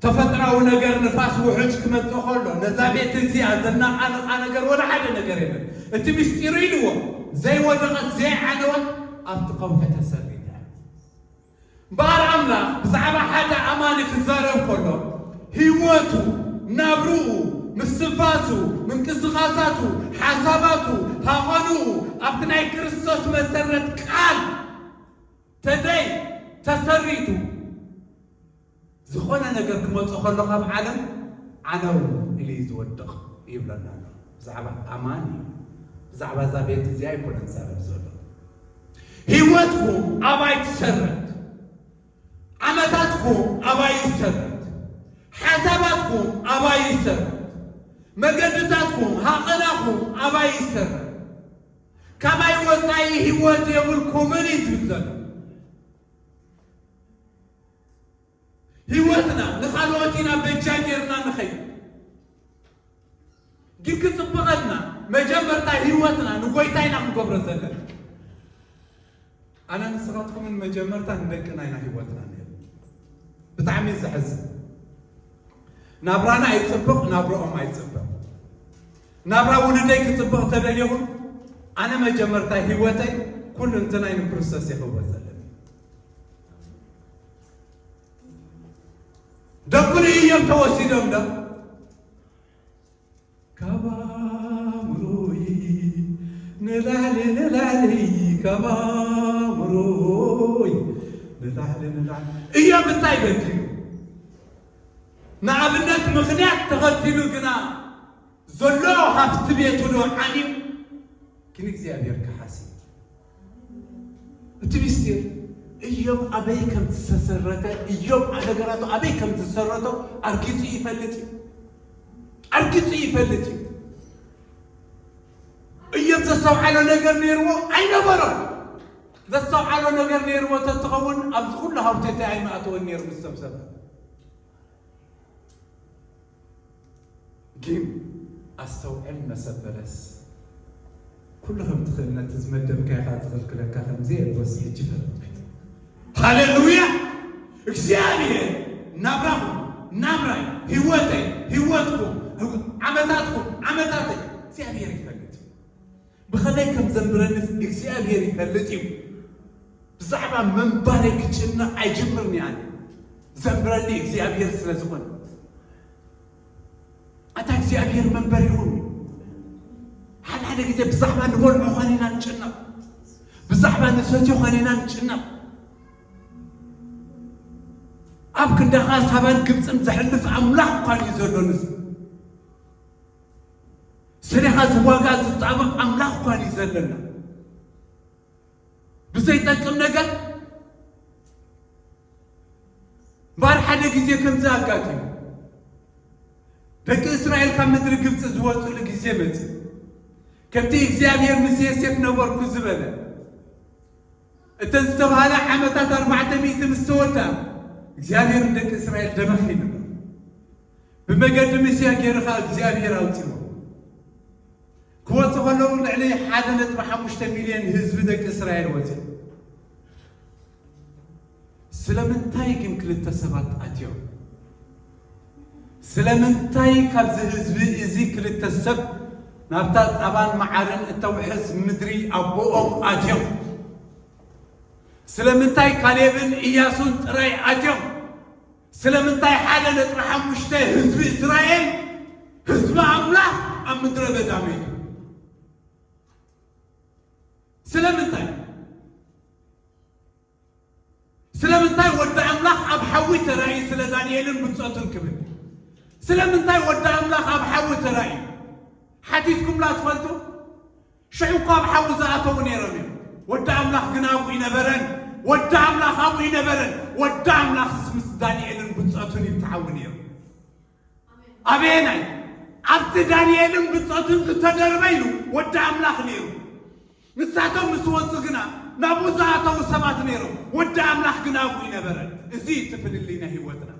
ተፈጥራዊ ነገር ንፋስ ውሕጅ ክመጽእ ከሎ ነዛ ቤት እዚኣ ዘናቓንቓ ነገር ወላ ሓደ ነገር የለን። እቲ ምስጢሩ ኢልዎ ዘይወደቐት ዘይዓነወት ኣብቲ ከውሒ ተሰሪታ። እምበኣር ኣምላኽ ብዛዕባ ሓደ ኣማኒ ክዛረብ ከሎ ህይወቱ፣ ናብርኡ፣ ምስትንፋሱ፣ ምንቅስቓሳቱ፣ ሓሳባቱ፣ ሃቐንኡ ኣብቲ ናይ ክርስቶስ መሰረት ቃል ተደይ ተሰሪቱ ዝኾነ ነገር ክመጾ ከሎ ካብ ዓለም ዓነው ኢሉ እዩ ዝወድቕ ይብለና ኣሎ። ብዛዕባ ኣማኒ፣ ብዛዕባ እዛ ቤት እዚኣ ኣይኮነን ዝዛረብ ዘሎ። ህይወትኩም ኣባይ ትሰረት፣ ዓመታትኩም ኣባይ ይሰረት፣ ሓሳባትኩም ኣባይ ይሰረት፣ መገድታትኩም ሃቐናኹም ኣባይ ይሰረት። ካባይ ወጻኢ ህይወት የብልኩምን እዩ ዝብል ዘሎ። ህይወትና ንኻልኦት ኢና በጃ ጌርና ንኸይድ። ግን ክጽብቐልና መጀመርታ ህይወትና ንጎይታ ኢና ክንገብሮ ዘለና። ኣነ ንስኻትኩምን መጀመርታ ንደቅና ኢና ህይወትና ነይሩ። ብጣዕሚ እዩ ዘሕዝን። ናብራና ኣይጽብቕ፣ ናብራኦም ኣይጽብቕ። ናብራ ውሉደይ ክጽብቕ ተደሊኹም ኣነ መጀመርታ ህይወተይ ኩሉ እንትናይ ንክርስቶስ የኽብሮ ዘለኒ። ደቁ ንእዮም ተወሲዶም ዶ ካብ ኣእምሮይ ንላዕሊ ንላዕሊ ካብ ኣእምሮይ ንላዕሊ ንላዕሊ እዮም። እንታይ በዲሉ? ንኣብነት ምኽንያት ተኸቲሉ ግና ዘሎ ሃፍቲ ቤቱ ዶ ዓንዩ? ግን እግዚኣብሔር ክሓሲ እቲ ምስጢር እዮም ኣበይ ከም ዝተሰረተ እዮም ነገራቱ ኣበይ ከም ዝተሰረቶ ኣርጊጹ ይፈልጥ እዩ። ኣርጊጹ ይፈልጥ እዩ። እዮም ዘስተውዓሎ ነገር ነይርዎ ኣይነበሮን። ዘስተውዓሎ ነገር ነይርዎ ተትኸውን ኣብዚ ኩሉ ሃውቴታ ኣይመእተወን ነይሩ ምስቶም ሰባት። ግን ኣስተውዕል መሰበለስ ኩሉ ከም ትኽእል ነቲ ዝመደብካ ኢኻ ዝኽልክለካ ከምዚ የልቦስ ሕጂ ፈለጥኩ። ሃሌሉያ። እግዚኣብሔር ናብራኹም ናብራይ ህይወተይ ህይወትኩም ዓመታትኩም ዓመታተይ እግዚኣብሔር ይፈልጥ። ብኸመይ ከም ዘንብረኒ እግዚኣብሔር ይፈልጥ እዩ። ብዛዕባ መንባረይ ክጭነቕ ኣይጅምርን እየ ኣነ። ዘንብረኒ እግዚኣብሔር ስለ ዝኾነ ኣታ እግዚኣብሔር መንበሪኹም እዩ። ሓደ ሓደ ግዜ ብዛዕባ ንበልዖ ኾን ኢና ንጭነቕ። ብዛዕባ ንሰትዮ ኾን ኢና ንጭነቕ። ኣብ ክንዳኻ ሳባን ግብፅን ዘሕልፍ ኣምላኽ እኳን እዩ ዘሎ ንሱ። ስሪኻ ዝዋጋ ዝጣበቕ ኣምላኽ እኳን እዩ ዘለና። ብዘይጠቅም ነገር እምበኣር ሓደ ግዜ ከምዚ ኣጋጢሙ ደቂ እስራኤል ካብ ምድሪ ግብፂ ዝወፅሉ ግዜ መፂ። ከምቲ እግዚኣብሔር ምስ የሴፍ ነበርኩ ዝበለ እተን ዝተባህላ ዓመታት ኣርባዕተ ሚእቲ ምስ ተወዳ እግዚኣብሔር ንደቂ እስራኤል ደበኽ ኢሉ ብመገዲ ምስያ ገይሩ ኸዓ እግዚኣብሔር ኣውፅዎ። ክወፁ ከለዉ ልዕሊ ሓደ ነጥቢ ሓሙሽተ ሚልዮን ህዝቢ ደቂ እስራኤል ወፂ። ስለምንታይ ግን ክልተ ሰባት ኣትዮም? ስለምንታይ ካብዚ ህዝቢ እዚ ክልተ ሰብ ናብታ ፃባን መዓርን እተውሕዝ ምድሪ ኣቦኦም ኣትዮም? ስለምንታይ ካሌብን ኢያሱን ጥራይ ኣትዮም? ስለምንታይ ሓደ ነጥቢ ሓሙሽተ ህዝቢ እስራኤል ህዝቢ ኣምላኽ ኣብ ምድረ በዳ መይቱ? ስለምንታይ? ስለምንታይ ወዲ ኣምላኽ ኣብ ሓዊ ተራእዩ ስለ ዳንኤልን ብጾቱን ክብል? ስለምንታይ ወዲ ኣምላኽ ኣብ ሓዊ ተራእዩ? ሓቲትኩምላ ትፈልጡ? ሽዑ እኳ ኣብ ሓዊ ዝኣተዉ ነይሮም እዮም። ወዲ ኣምላኽ ግን ኣብኡ ይነበረን። ወዲ ኣምላኽ ኣብኡ ይነበረን። ወዲ ኣምላኽ ምስ ዳንኤልን ብጾቱን ይተሓዊ ነይሩ። ኣበየናይ? ኣብቲ ዳንኤልን ብጾቱን ዝተደርበ ኢሉ ወዲ ኣምላኽ ነይሩ። ንሳቶም ምስ ወጹ ግና ናብኡ ዝኣተዉ ሰባት ነይሮም። ወዲ ኣምላኽ ግን ኣብኡ ይነበረ። እዚ እቲ ፍልልይ ናይ ህይወትና።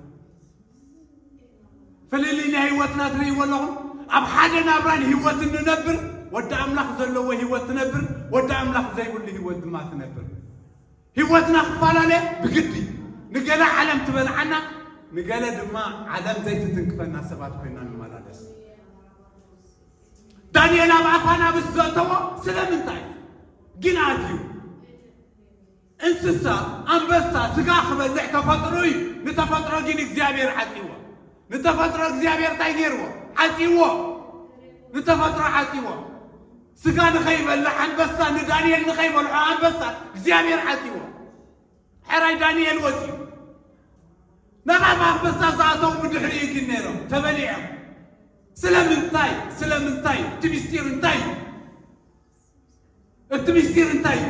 ፍልልይ ናይ ህይወትና ትርእይዎ ኣለኹም? ኣብ ሓደ ናብራን ህይወትን ንነብር፣ ወዲ ኣምላኽ ዘለዎ ህይወት ትነብር፣ ወዲ ኣምላኽ ዘይብሉ ህይወት ድማ ትነብር። ህይወትና ክፈላለ ብግዲ። ንገለ ዓለም ትበልዓና፣ ንገለ ድማ ዓለም ዘይትትንክፈና ሰባት ኮይና ንመላለስ። ዳንኤል ኣብ ኣፋ ኣናብስ ዘእተዎ ስለምንታይ ግን ኣትዩ? እንስሳ፣ ኣንበሳ፣ ስጋ ክበልዕ ተፈጥሮ እዩ። ንተፈጥሮ ግን እግዚኣብሔር ዓጽይዎ። ንተፈጥሮ እግዚኣብሔር እንታይ ገይርዎ? ዓጽይዎ። ንተፈጥሮ ዓጽይዎ። ስጋ ንኸይበልዕ ኣንበሳ፣ ንዳንኤል ንኸይበልዖ ኣንበሳ እግዚኣብሔር ዓጽይዎ። ሕራይ ዳንኤል ወፂኡ። ናብ ኣፍ ኣንበሳ ዝኣተዉ ብድሕሪኡ ግን ነይሮም፣ ተበሊዖም። ስለምንታይ? ስለምንታይ? እቲ ምስጢር እንታይ እዩ? እቲ ምስጢር እንታይ እዩ?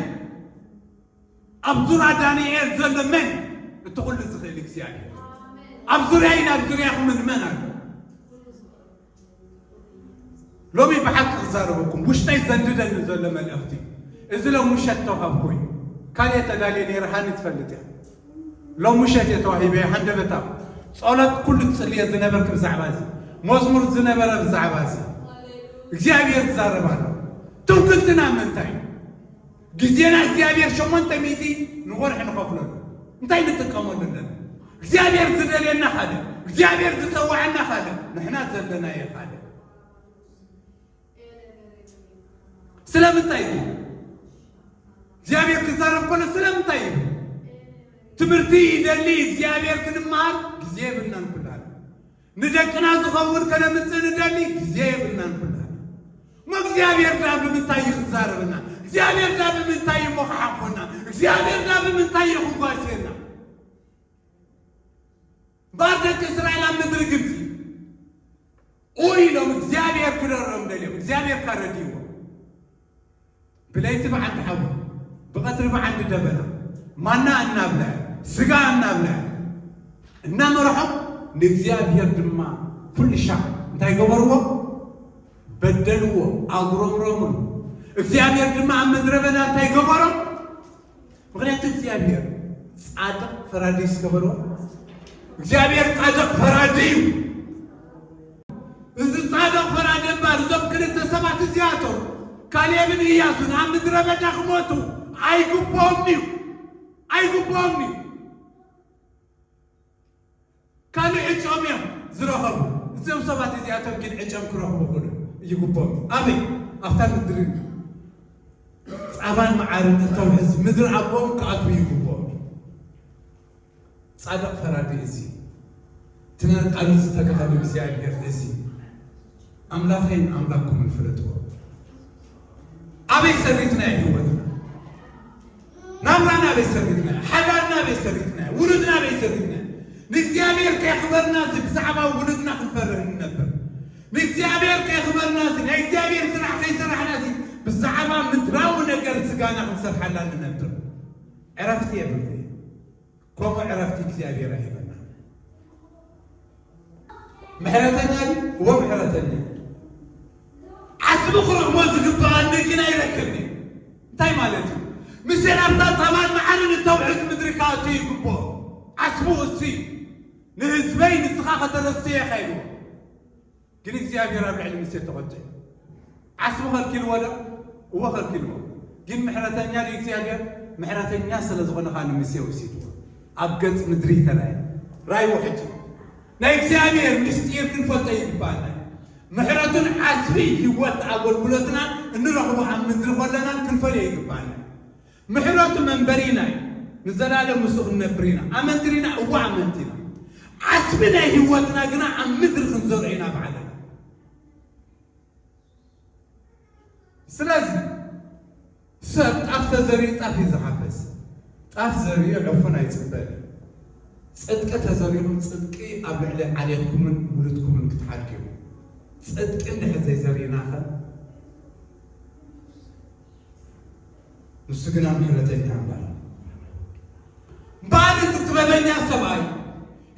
ኣብ ዙራ ዳንኤል ዘሎ መን? እቲ ኩሉ ዝኽእል እግዚኣብሔር። ኣብ ዙርያይ፣ ናብ ዙርያኹምን መን ኣሎ? ሎሚ ብሓቂ ክዛረበኩም ውሽጠይ ዘንድደኒ ዘሎ መልእኽቲ፣ እዚ ሎም ምሸት ተዋሂብኩ እዩ። ካልእ ተዳልየ ነይረ፣ ሃኒ ትፈልጥ እያ። ሎም ምሸት እየ ተዋሂበ፣ ሃንደበታዊ ጸሎት ኩሉ ትጽልየ ዝነበርክ ብዛዕባ እዚ፣ መዝሙር ዝነበረ ብዛዕባ እዚ፣ እግዚኣብሔር ዝዛረብ ኣሎ። ትውክልትና ምንታይ እዩ? ግዜና እግዚኣብሔር ሸሞንተ ሚእቲ ንወርሒ ንኸፍለሉ እንታይ ንጥቀመሉ ኣለና? እግዚኣብሔር ዝደልየና ካልእ፣ እግዚኣብሔር ዝጸውዐና ካልእ፣ ንሕና ዘለናዮ ካልእ። ስለምንታይ እዩ እግዚኣብሔር ክዛረብ ከሎ ስለምንታይ እዩ? ትምህርቲ ይደሊ እግዚኣብሔር ክንመሃር ግዜ የብልናን ኩላና። ንደቅና ዝኸውን ከነምጽእ ንደሊ ግዜ የብልናን ኩላና። እሞ እግዚኣብሔር ዳ ብምንታይ እዩ ክዛረበና? እግዚኣብሔር ዳ ብምንታይ እዩ እሞ ክሓኮና? እግዚኣብሔር ዳ ብምንታይ እዩ ክጓስየና? እምበኣር ደቂ እስራኤል ኣብ ምድሪ ግብፂ ኡይ ኢሎም እግዚኣብሔር ክደርሮም ደልዮም፣ እግዚኣብሔር ካረድይዎ። ብለይቲ ብዓንዲ ሓዊ፣ ብቐትሪ ብዓንዲ ደበና፣ ማና እናብልዐ፣ ስጋ እናብልዐ፣ እናመርሖም፣ ንእግዚኣብሔር ድማ ኩሉ ሻዕ እንታይ ገበርዎ? በደልዎ፣ ኣጉረምረሙን። እግዚኣብሔር ድማ ኣብ ምድረ በዳ እንታይ ገበሮም? ምኽንያቱ እግዚኣብሔር ጻድቕ ፈራዲ እዩ ዝገበርዎ። እግዚኣብሔር ጻድቕ ፈራዲ እዩ። እዚ ጻድቕ ፈራዲ እምበኣር እዞም ክልተ ሰባት እዚኣቶም ካሌብን ኢያሱን ኣብ ምድረ በዳ ክሞቱ ኣይግብኦም እዩ። ኣይግብኦም እዩ። ካልእ ዕጭኦም እዮም ዝረኸቡ። እዚኦም ሰባት እዚኣቶም ግን ዕጭኦም ክረኽቡ ክሉ ይግብኦም። ኣበይ? ኣብታ ምድሪ ጻባን መዓርን እተውሕዝ ምድሪ ኣቦኦም ክኣትዉ ይግብኦም። ጻድቕ ፈራዲ እዚ፣ እቲ ቃሉ ዝተጋሃሉ እግዚኣብሔር እዚ፣ ኣምላኸይን ኣምላክኩምን ፍለጥዎ። ኣበይ ሰሪትና እዩ ህይወትና? ናብራና ኣበይ ሰሪትና እዩ? ሓዳርና ኣበይ ሰሪትና እዩ? ውሉድና ኣበይ ሰሪትና እዩ? ንእግዚኣብሔር ከየኽበርና እዚ ብዛዕባ ውሉድና ክንፈርህ ንነብር። ንእግዚኣብሔር ከየኽበርና እዚ ናይ እግዚኣብሔር ስራሕ ከይሰራሕና እዚ ብዛዕባ ምድራዊ ነገር ስጋና ክንሰርሓላ ንነብር። ዕረፍቲ የብሉ እዩ። ከምኡ ዕረፍቲ እግዚኣብሔር ኣይህበና። ምሕረተኛ ድዩ? እዎ ምሕረተኛ። ዓስቢ ክረኽቦ ዝግብኣኒ ግን ኣይረክብን እዩ። እንታይ ማለት እዩ? ምስቲ ናብታ ጸባን መዓርን እተውሕዝ ምድሪ ክኣቱ ይግብኦ። ዓስቡ እሱ እዩ። ንህዝበይ ንስኻ ከተረስየ ኢኻ ኢልዎ። ግን እግዚኣብሔር ኣብ ልዕሊ ሙሴ ተቖጥዑ። ዓስቡ ከልኪልዎ ዶ? እወ ከልኪልዎ። ግን ምሕረተኛ ንእግዚኣብሔር ምሕረተኛ ስለ ዝኾነ ኸኣ ንሙሴ ወሲድዎ። ኣብ ገጽ ምድሪ ተራእየ። ራእይዎ ሕጂ። ናይ እግዚኣብሔር ምስጢር ክንፈልጦ ይግባኣና። ምሕረቱን ዓስቢ ህይወት ኣገልግሎትና እንረኽቦ ኣብ ምድሪ ከለና ክንፈልዮ ይግባኣና። ምሕረቱ መንበሪና እዩ። ንዘላለም ምስኡ ክንነብር ኢና። ኣመንቲ ዲና? እወ ኣመንቲ ኢና። ዓስቢ ናይ ህይወትና ግና ኣብ ምድሪ ክንዘርኦ ኢና ባዕልና። ስለዚ ሰብ ጣፍ ተዘሪኡ ጣፍ እዩ ዝሓፈስ። ጣፍ ዘሪኡ ዕፉን ኣይጽበን እዩ። ጽድቂ ተዘሪኹም ጽድቂ ኣብ ልዕሊ ዓሌትኩምን ውሉድኩምን ክትሓድግ እዩ። ጽድቂ እንድሕር ዘይዘሪእናኸ? ንሱ ግና ምሕረተኛ ኣምላኽ። እምበኣር እዚ ጥበበኛ ሰብኣይ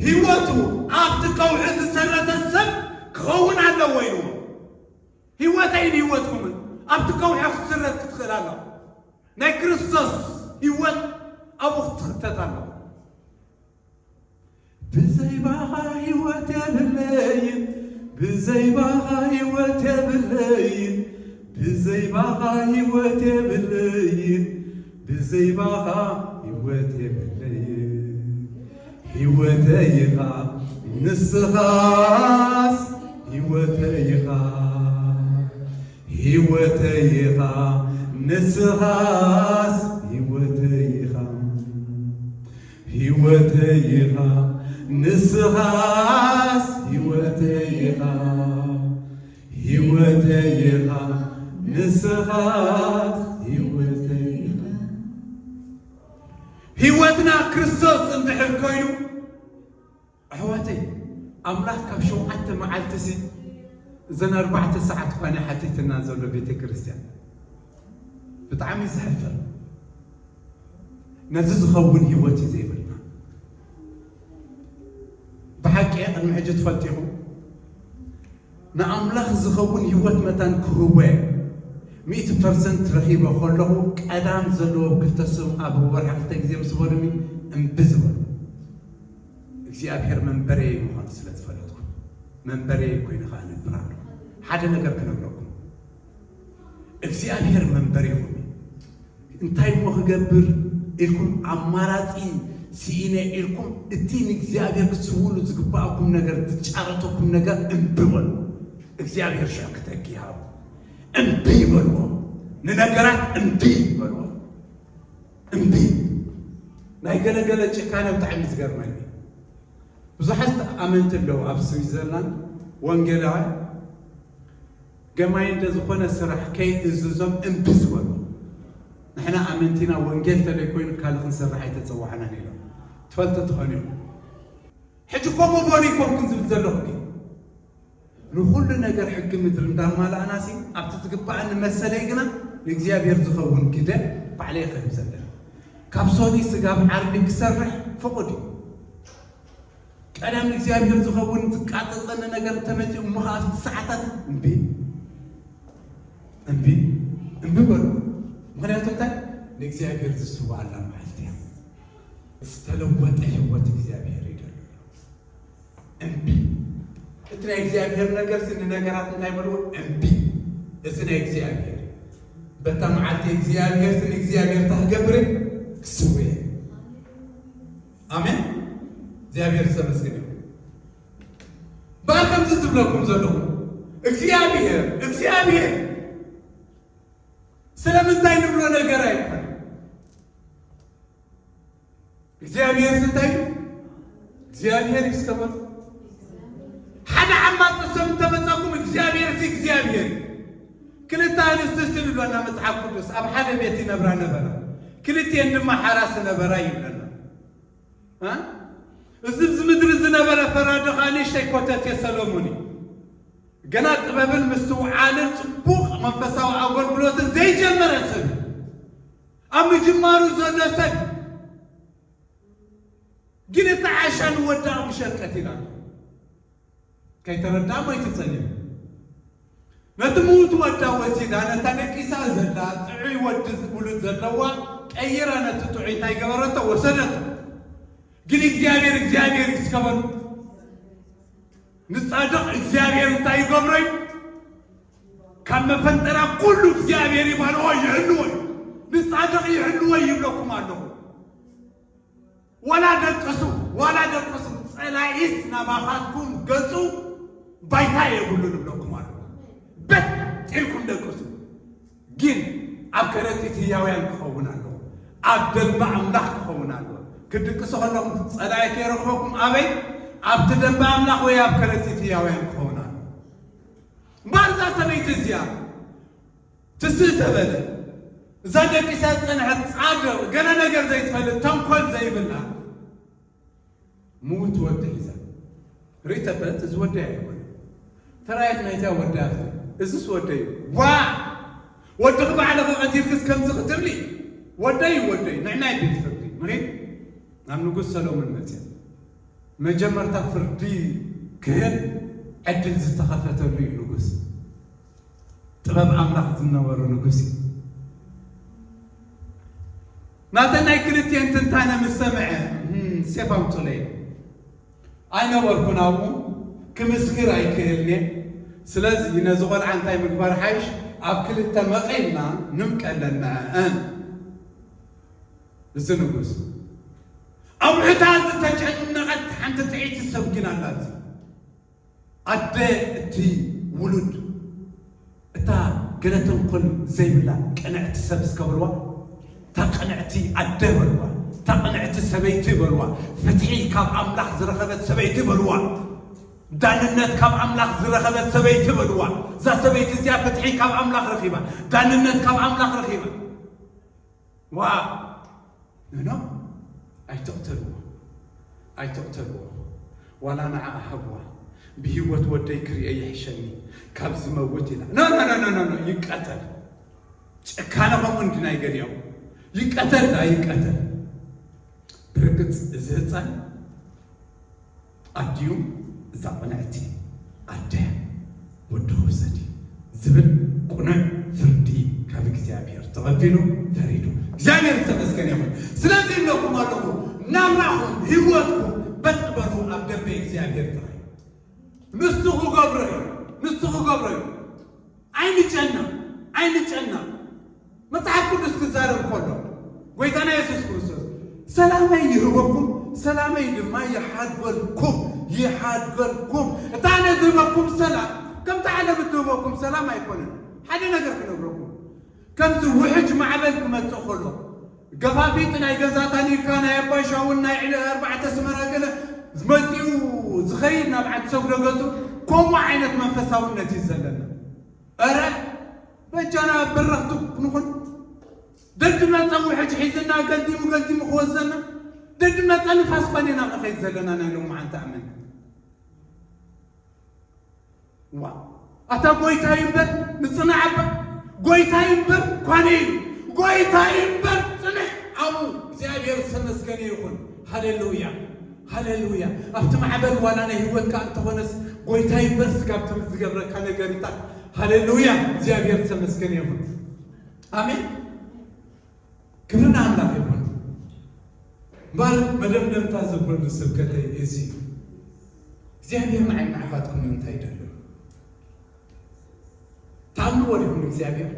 ህይወቱ ኣብቲ ከውሒ ዝሰረተ ሰብ ክኸውን ኣለዎ ኢልዎ። ህይወተይን ህይወትኩምን ኣብቲ ከውሒ ክትስረት ክትኽእል ኣለዋ። ናይ ክርስቶስ ህይወት ኣብኡ ክትኽተት ኣለዋ። ብዘይ ባኻ ህይወት የብለይን፣ ብዘይ ባኻ ህይወት የብለይን፣ ብዘይ ባኻ ህይወት የብለይን፣ ብዘይባኻ ህይወት የብለይ፣ ህይወተይ ኢኻ ንስኻስ፣ ህይወተይ ኢኻ፣ ህይወተይ ኢኻ ንስኻስ፣ ህይወተይ ኢኻ፣ ህይወተይ ኢኻ ንስኻስ፣ ህይወተይ ኢኻ፣ ህይወተይ ኢኻ ንስኻስ፣ ህይወተይ ኢኻ። ህይወትና ክርስቶስ እንድሕር ኮይኑ፣ ኣሕዋተይ፣ ኣምላኽ ካብ ሸውዓተ መዓልቲ ሲ እዘን ኣርባዕተ ሰዓት ኳነ ሓቲትና ዘሎ ቤተ ክርስቲያን ብጣዕሚ እዩ ዘሕፍር። ነዚ ዝኸውን ህይወት እዩ ዘይብልና። ብሓቂ ቅድሚ ሕጂ ትፈልጡ ኢኹም። ንኣምላኽ ዝኸውን ህይወት መታን ክህቦ እየ። ሚእቲ ፐርሰንት ረኺበ ከለኹ፣ ቀዳም ዘለዎ ክልተ ስም ኣብ ወርሒ ክልተ ግዜ ምስ በሉኒ፣ እምቢ ዝበሉ። እግዚኣብሔር መንበረይ ምዃኑ ስለ ዝፈለጥኩ፣ መንበረይ ኮይኑ ኸዓ እነብር ኣለኹ። ሓደ ነገር ክነግረኩም፣ እግዚኣብሔር መንበሪኹም እዩ። እንታይ እሞ ክገብር ኢልኩም ኣማራጺ ስኢነ ኢልኩም፣ እቲ ንእግዚኣብሔር ክትስውሉ ዝግባኣኩም ነገር፣ ዝጫረተኩም ነገር እምቢ በሉ። እግዚኣብሔር ሽዑ ክተኪ ይሃቡ። እምቢ ይበልዎ። ንነገራት እምቢ ይበልዎ። እምቢ። ናይ ገለገለ ጭካነ ብጣዕሚ ዝገርመኒ። ብዙሓት ኣመንቲ ኣለዉ ኣብ ስዊዘርላንድ ወንጌላውያን፣ ገማይ እንተ ዝኾነ ስራሕ ከይእዝዞም እምቢ ዝበሉ። ንሕና ኣመንቲና ወንጌል ተለይ ኮይኑ ካልእ ክንሰርሕ ኣይተጸዋዕናን ኢሎም። ትፈልጡ ትኾኑ ኢኹም። ሕጂ ከምኡ በሉ ይኮንኩን ዝብል ዘለኹ ግን፣ ንኹሉ ነገር ሕጊ ምድሪ እንዳማላእናሲ፣ ኣብቲ ዝግባኣኒ መሰለይ ግና ንእግዚኣብሔር ዝኸውን ግደ ባዕለይ ክህብ ዘለኒ። ካብ ሶኒ ስጋብ ዓርቢ ክሰርሕ ፍቑድ እዩ። ቀደም እግዚኣብሔር ዝኸውን ዝቃጸጸኒ ነገር እንተመጺኡ እሞ ኸዓ ኣብቲ ሰዓታት እምቢ፣ እምቢ፣ እምቢ በሉ። ምኽንያቱ እንታይ? ንእግዚኣብሔር ዝስዋኣላ መዓልቲ እያ። ዝተለወጠ ህይወት እግዚኣብሔር ይደሉ። እምቢ። እቲ ናይ እግዚኣብሔር ነገርሲ ንነገራት እንታይ በልዎ? እምቢ። እዚ ናይ እግዚኣብሔር። በታ መዓልቲ እግዚኣብሔር ስለ እግዚኣብሔር እንታይ ክገብር? ክስውእ። ኣሜን። እግዚኣብሔር ዝተመስገነ ይሁን። በኣር ከምዚ ዝብለኩም ዘለኹ፣ እግዚኣብሔር፣ እግዚኣብሔር ስለምንታይ ንብሎ ነገር ኣይኮነን። እግዚኣብሔር እንታይ እዩ? እግዚኣብሔር እዩ እስከ በሉ። ሓደ ዓማጺ ሰብ እንተመጻኩም፣ እግዚኣብሔር እዚ እግዚኣብሔር እዩ። ክልተ ኣንስቲ ስለ ይብለና መጽሓፍ ቅዱስ፣ ኣብ ሓደ ቤት ይነብራ ነበራ። ክልቲኤን ድማ ሓራስ ነበራ ይብለና። እ? እዚ ኣብዚ ምድሪ ዝነበረ ፈራዲ ኸኣ ንእሽተይ ኮተቴ ሰሎሞን እዩ። ገና ጥበብን ምስትውዓልን ጽቡቕ መንፈሳዊ ኣገልግሎትን ዘይጀመረ ሰብ እዩ። ኣብ ምጅማሩ ዘሎ ሰብ ግን እቲ ዓሻ ንወዳ ምሸቀት ኢላ። ከይተረድኣ ሞይቱ ጸኒሑ። ነቲ ምዉት ወዳ ወሲዳ፣ ነታ ደቂሳ ዘላ ጥዑይ ወዲ ውሉድ ዘለዋ ቀይራ ነቲ ጥዑይ እንታይ ገበረቶ? ወሰደቶ። ግን እግዚኣብሔር እግዚኣብሔር እዩ እስከ በሉ። ንጻድቕ እግዚኣብሔር እንታይ ይገብሮ እዩ? ካብ መፈንጠራ ኩሉ እግዚኣብሔር ይባልዎ ይሕልዎ እዩ። ንጻድቕ ይሕልዎ ይብለኩም ኣለኹ። ዋላ ደቅሱ፣ ዋላ ደቅሱ፣ ጸላኢስ ናባኻትኩም ገጹ ባይታ የብሉን እብለኩም ኣለኹ። በጥ ኢልኩም ደቅሱ። ግን ኣብ ከረጺት ህያውያን ክኸውን ኣለዎ። ኣብ ደንበ ኣምላኽ ክኸውን ኣለዎ። ክትድቅሱ ከለኹም ጸላኢ ከይረኽበኩም ኣበይ? ኣብቲ ደንበ ኣምላኽ ወይ ኣብ ከረጺት ህያውያን ክኸውን ኣለዎ። እምበኣር እዛ ሰበይቲ እዚኣ ትስእ ተበለ። እዛ ደቂሳ ዝጸንሐት ጻድቕ፣ ገለ ነገር ዘይትፈልጥ፣ ተንኮል ዘይብላ፣ ምዉት ወዲ ሒዛ ርኢ ተበለት። እዚ ወደይ ኣይኮነን። ተራየት ናይዚኣ ወደይ ኣብቲ፣ እዝስ ወደይ እዩ። ዋ! ወድኺ ባዕልኺ ቀቲልክስ ከምዚ ክትብሊ? ወደይ እዩ፣ ወደይ። ንዕናይ ቤት ፍርዲ ንኺድ። ናብ ንጉስ ሰሎሞን መጽያ። መጀመርታ ፍርዲ ክህብ ዕድል ዝተኸፈተሉ እዩ ንጉስ። ጥበብ ኣምላኽ ዝነበሮ ንጉስ እዩ። ናተን ናይ ክልቲኤን ትንታነ ምስ ሰምዐ፣ "እም፣ ሴፍ ኣምጹለይ። ኣይነበርኩን ኣብኡ፣ ክምስክር ኣይክእልን እየ። ስለዚ ነዚ ቖልዓ እንታይ ምግባር ሓይሽ፣ ኣብ ክልተ መቒልና ንምቀለን ንዐአን። እዚ ንጉስ ኣብዑታ ዝተጨነቐት ሓንቲ ጥዕይቲ ሰብ ግን ኣላት። ኣደ እቲ ውሉድ እታ ገለ ተንኮል ዘይብላ ቅንዕቲ ሰብ እስከ በልዋ። እታ ቅንዕቲ ኣደ በልዋ። እታ ቅንዕቲ ሰበይቲ በልዋ። ፍትሒ ካብ ኣምላኽ ዝረኸበት ሰበይቲ በልዋ። ዳንነት ካብ ኣምላኽ ዝረኸበት ሰበይቲ በልዋ። እዛ ሰበይቲ እዚኣ ፍትሒ ካብ ኣምላኽ ረኺባ፣ ዳንነት ካብ ኣምላኽ ረኺባ። ዋ ኖ ኖ ኣይትቕተልዎ፣ ኣይትቕተልዎ። ዋላ ንዓ ሃብዋ። ብህይወት ወደይ ክርእየ ይሕሸኒ ካብ ዝመውት ኢላ። ኖ ኖ ኖ ኖ ኖ ይቀተል። ጭካነ ከምኡ እንዲ ናይ ገሊኦም ይቀተል ዳ ይቀተል። ብርግጽ እዚ ህፃን ኣዲኡ እዛ ቅንዕቲ ኣደ ወዲ ክውሰድ እዩ ዝብል ቅኑዕ ፍርዲ ካብ እግዚኣብሔር ተቐቢሉ ፈሪዱ። እግዚኣብሔር ዝተመስገነ ይኹን። ስለዚ እብለኩም ኣለኹ፣ ናብራኹም ህይወትኩም በጥ በሉ ኣብ ደንበ እግዚኣብሔር ጥራይ። ንሱ ክገብሮ እዩ፣ ንሱ ክገብሮ እዩ። ኣይንጨነቕ፣ ኣይንጨነቕ። መጽሓፍ ቅዱስ ክዛረብ ከሎ ጎይታና የሱስ ክርስቶስ ሰላመይ ይህበኩም፣ ሰላመይ ድማ ይሓድገልኩም፣ ይሓድገልኩም። እታ ኣነ ዝህበኩም ሰላም ከምቲ ዓለም እትህበኩም ሰላም ኣይኮነን። ሓደ ነገር ክነግረኩም፣ ከምዚ ውሕጅ ማዕበል ክመጽእ ከሎ ገፋፊጥ ናይ ገዛታ ኒካ ናይ ኣባሻውን ናይ ዕለ ኣርባዕተ ስመራ ገለ መጺኡ ዝኸይድ ናብ ዓዲ ሰጉዶ ገጹ ከምኡ ዓይነት መንፈሳውነት እዩ ዘለና። እረ በጃና በረኽቱ ክንኹን ደድመፀ ውሕጅ ሒዝና ገልዲሙ ገልዲሙ ክወዘና ደድመፀ ንፋስ ኮኒና ንኸይድ ዘለና ናይ ሎማዓንቲ ኣመን ዋ ኣታ ጎይታ ይንበር ንፅናዕ ኣባ ጎይታ ይንበር ኳነ እዩ ጎይታ ይንበር ፅንሕ ኣቡ እግዚኣብሔር ዝተመስገነ ይኹን ሃሌሉያ ሃሌሉያ ኣብቲ ማዕበል ዋላ ናይ ህይወትካ እንተኾነስ ጎይታ ይንበር ስጋብ ትብል ዝገብረካ ነገርታት ሃሌሉያ እግዚኣብሔር ዝተመስገነ ይኹን ኣሜን ክብሪ ንኣምላኽ ይኹን እምበር መደምደምታ ዘበሉ ስብከተይ እዚ እዩ እግዚኣብሔር ንዓይ ንዓኻትኩም እንታይ ይደሉ ትኣምንዎ ዲኹም እግዚኣብሔር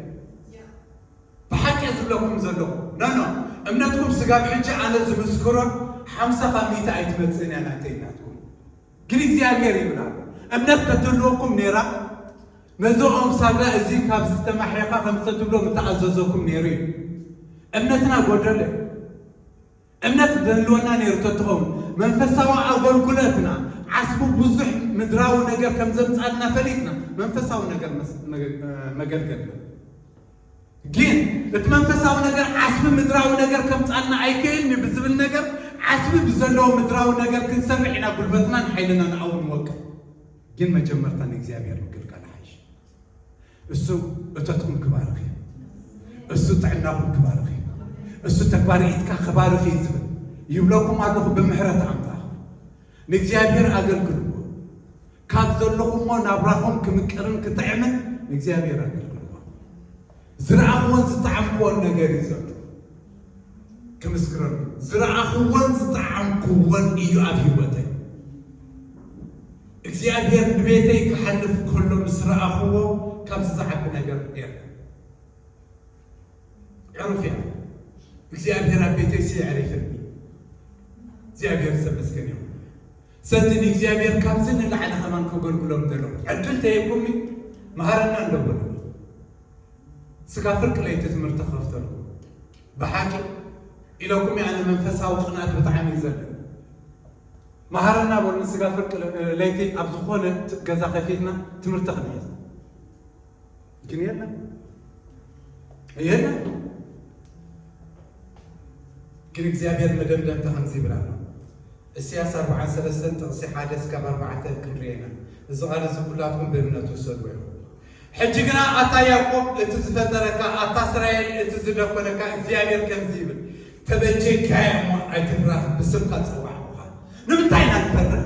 ብሓቂ ዝብለኩም ዘለኹ ኖኖ እምነትኩም ስጋብ ሕጂ ኣነ ዝምስክሮን ሓምሳ ካብ ሚእቲ ኣይትመፅእን እያ ናተይ ናትኩም ግን እግዚኣብሔር ይብል ኣሎ እምነት ተትህልወኩም ነይራ ነዞኦም ሳድራ እዚ ካብ ዝተማሕየኻ ከምፀ ትብሎ ምተኣዘዘኩም ነይሩ እዩ እምነትና ጎደለ እምነት ዘህልወና ነይሩ ተትኸውን መንፈሳዊ ኣገልግሎትና ዓስቡ ብዙሕ ምድራዊ ነገር ከም ዘምፃልና ፈሊጥና መንፈሳዊ ነገር መገልገል ግን እቲ መንፈሳዊ ነገር ዓስቢ ምድራዊ ነገር ከምፃልና ኣይክእልኒ ብዝብል ነገር ዓስቢ ብዘለዎ ምድራዊ ነገር ክንሰርሕ ኢና ጉልበትናን ሓይልናን ኣው ንወቅል ግን መጀመርታ ንእግዚኣብሔር ምግልጋል ሓይሽ እሱ እቶትኩም ክባርኽ እዩ እሱ ጥዕናኹም ክባርኽ እዩ እሱ ተግባር ኢድካ ክባርኽ እዩ ዝብል ይብለኩም ኣለኹ ብምሕረት ኣምላኽ ንእግዚኣብሔር ኣገልግልዎ ካብ ዘለኹሞ ናብራኹም ክምቅርን ክጥዕምን ንእግዚኣብሔር ኣገልግልዎ ዝረኣኽዎን ዝጠዓምክዎን ነገር እዩ ዘሎ ክምስክረሉ ዝረኣኽዎን ዝጠዓምክዎን እዩ ኣብ ህይወተይ እግዚኣብሔር ንቤተይ ክሓልፍ ከሎ ምስ ረኣኽዎ ካብዚ ዝዓቢ ነገር የለ ዕሩፍ እያ እግዚኣብሔር ኣብ ቤተይ ስየዕሪፍኒ እግዚኣብሔር ዝተመስገን ይኹን ስለዚ ንእግዚኣብሔር ካብዚ ንላዕሊ ከማን ከገልግሎም ዘለኹ ዕድል ተየኩምኒ መሃረና እንደበሉ ስጋ ፍርቂ ለይቲ ትምህርቲ ክኸፍተልኩም ብሓቂ ኢለኩም ኣነ መንፈሳዊ ቅንኣት ብጣዕሚ እዩ ዘለ መሃረና በሉ ስጋ ፍርቂ ለይቲ ኣብ ዝኾነ ገዛ ከፊትና ትምህርቲ ክንሕዝ ግን የለን የለን ግን እግዚኣብሔር መደምደምታ ከምዚ ይብል ኣሎ እስያስ ኣርብዓን ሰለስተን ጥቕሲ ሓደ እስካብ ኣርባዕተ ክንርኤና እዚ ቃል እዚ ኩላትኩም ብእምነት ውሰድዎ ኢኹም ሕጂ ግና ኣታ ያዕቆብ እቲ ዝፈጠረካ ኣታ እስራኤል እቲ ዝደኮነካ እግዚኣብሔር ከምዚ ይብል ተበጀካያ እሞ ኣይትፍራህ ብስምካ ጸዋዕኩኻ ንምንታይ ኢና ንፈርህ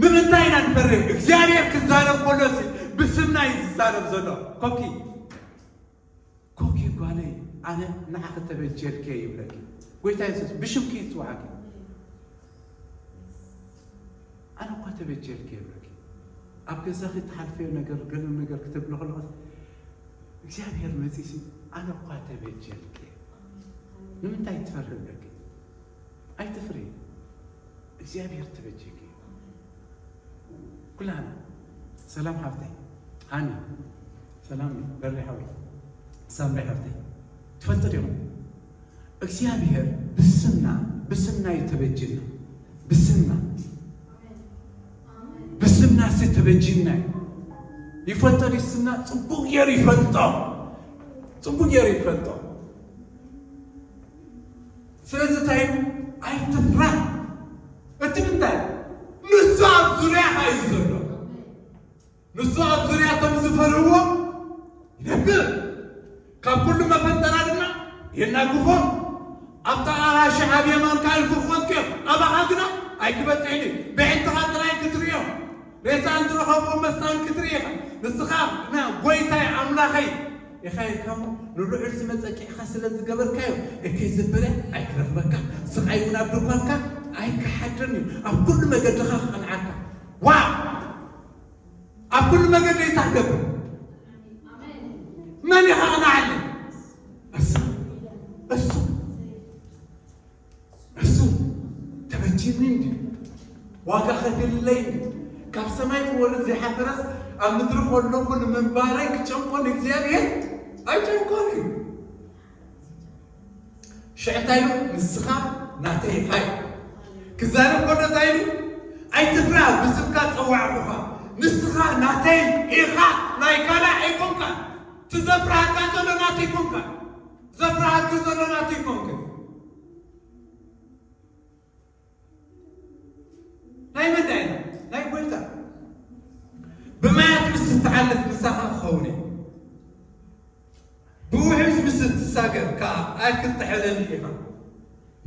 ንምንታይ ኢና ንፈርህ እግዚኣብሔር ክዛረብ ከሎሲ ብስምና እዩ ዝዛረብ ዘሎ ኮኪ ኮኪ ጓለይ ኣነ ንዓኺ ተበጀልኪ ይብለኪ ጎይታ የሱስ ብሽምኪ ይፅዋዓኪ ኣነ እኳ ተበጀልኪ ይብለኪ ኣብ ገዛኺ ትሓልፈዮ ነገር ገለ ነገር ክትብሎ ከለኹ እግዚኣብሔር መፂሲ ኣነ እኳ ተበጀልኪ ንምንታይ ትፈሪ ብለኪ? ኣይትፍሪ። እግዚኣብሔር ተበጀኪ። ኩላና ሰላም ሃብተይ፣ ሃኒ ሰላም፣ በሪ ሓወይ፣ ሳምሪ ሃብተይ፣ ትፈልጡ ዲኹም? እግዚኣብሔር ብስምና፣ ብስምና እዩ ተበጅና። ብስምና፣ ብስምና ሲ ተበጅና እዩ። ይፈልጦ ድዩ ስምና? ጽቡቅ ገይሩ ይፈልጦ። ጽቡቅ ገይሩ ይፈልጦ። ስለዚ እንታይ? ኣይትፍራ። እቲ ምንታይ? ንሱ ኣብ ዙርያኻ እዩ ዘሎ። ንሱ ኣብ ዙርያ እቶም ዝፈርህዎ ይነብር። ካብ ኩሉ መፈንጠራ ድማ የናግፎም። ኣብታ ኣራሽ ኣብ የማንካ እልፊ ክወድቁ እዮም፣ ኣባኻ ግና ኣይክበጽሕን እዩ። ብዕንትኻ ጥራይ ክትርእዮ፣ ሬሳ እንትረኸብዎ መስታን ክትርኢ ኢኻ። ንስኻ ግና ጎይታይ ኣምላኸይ ኢኻ ኢልካ እሞ፣ ንልዑል ዝመጸኪዕኻ ስለ ዝገበርካዮ፣ እከይ ዝበለ ኣይክረኽበካ፣ ስቓይ እውን ኣብ ድኳንካ ኣይክሓድርን እዩ። ኣብ ኩሉ መገድኻ ክቐንዓካ። ዋው! ኣብ ኩሉ መገዲ እንታይ ትገብር? መን ኢኻ ቐናዓኒ? እሱ፣ እሱ፣ እሱ ተበጂኒ እንዲ ዋጋ ከፊልለይ እንዲ ካብ ሰማይ ክወርድ ዘይሓፈረስ ኣብ ምድሪ ከለኹ ንምንባረይ ክጨንቆ ንእግዚኣብሔር ኣይጨንቆን እዩ። ሽዑ እንታይ ኢሉ? ንስኻ ናተይ ኢኻ ኢሉ። ክዛረብ ከሎ እንታይ ኢሉ? ኣይትፍራ፣ ብስምካ ጸዋዕኩኻ። ንስኻ ናተይ ኢኻ፣ ናይ ካልእ ኣይኮንካን። እቲ ዘፍርሃካ ዘሎ ናተይ ኮንካ። ዘፍርሃኪ ዘሎ ናተይ ኮንኪ። ናይ መን ዳይና? ናይ ጎይታ። ብማያት ምስ እትሓልፍ ምሳኻ ክኸውን እዩ። ብውሕጅ ምስ እትሳገር ከኣ ኣይክትጥሕልን ኢኻ።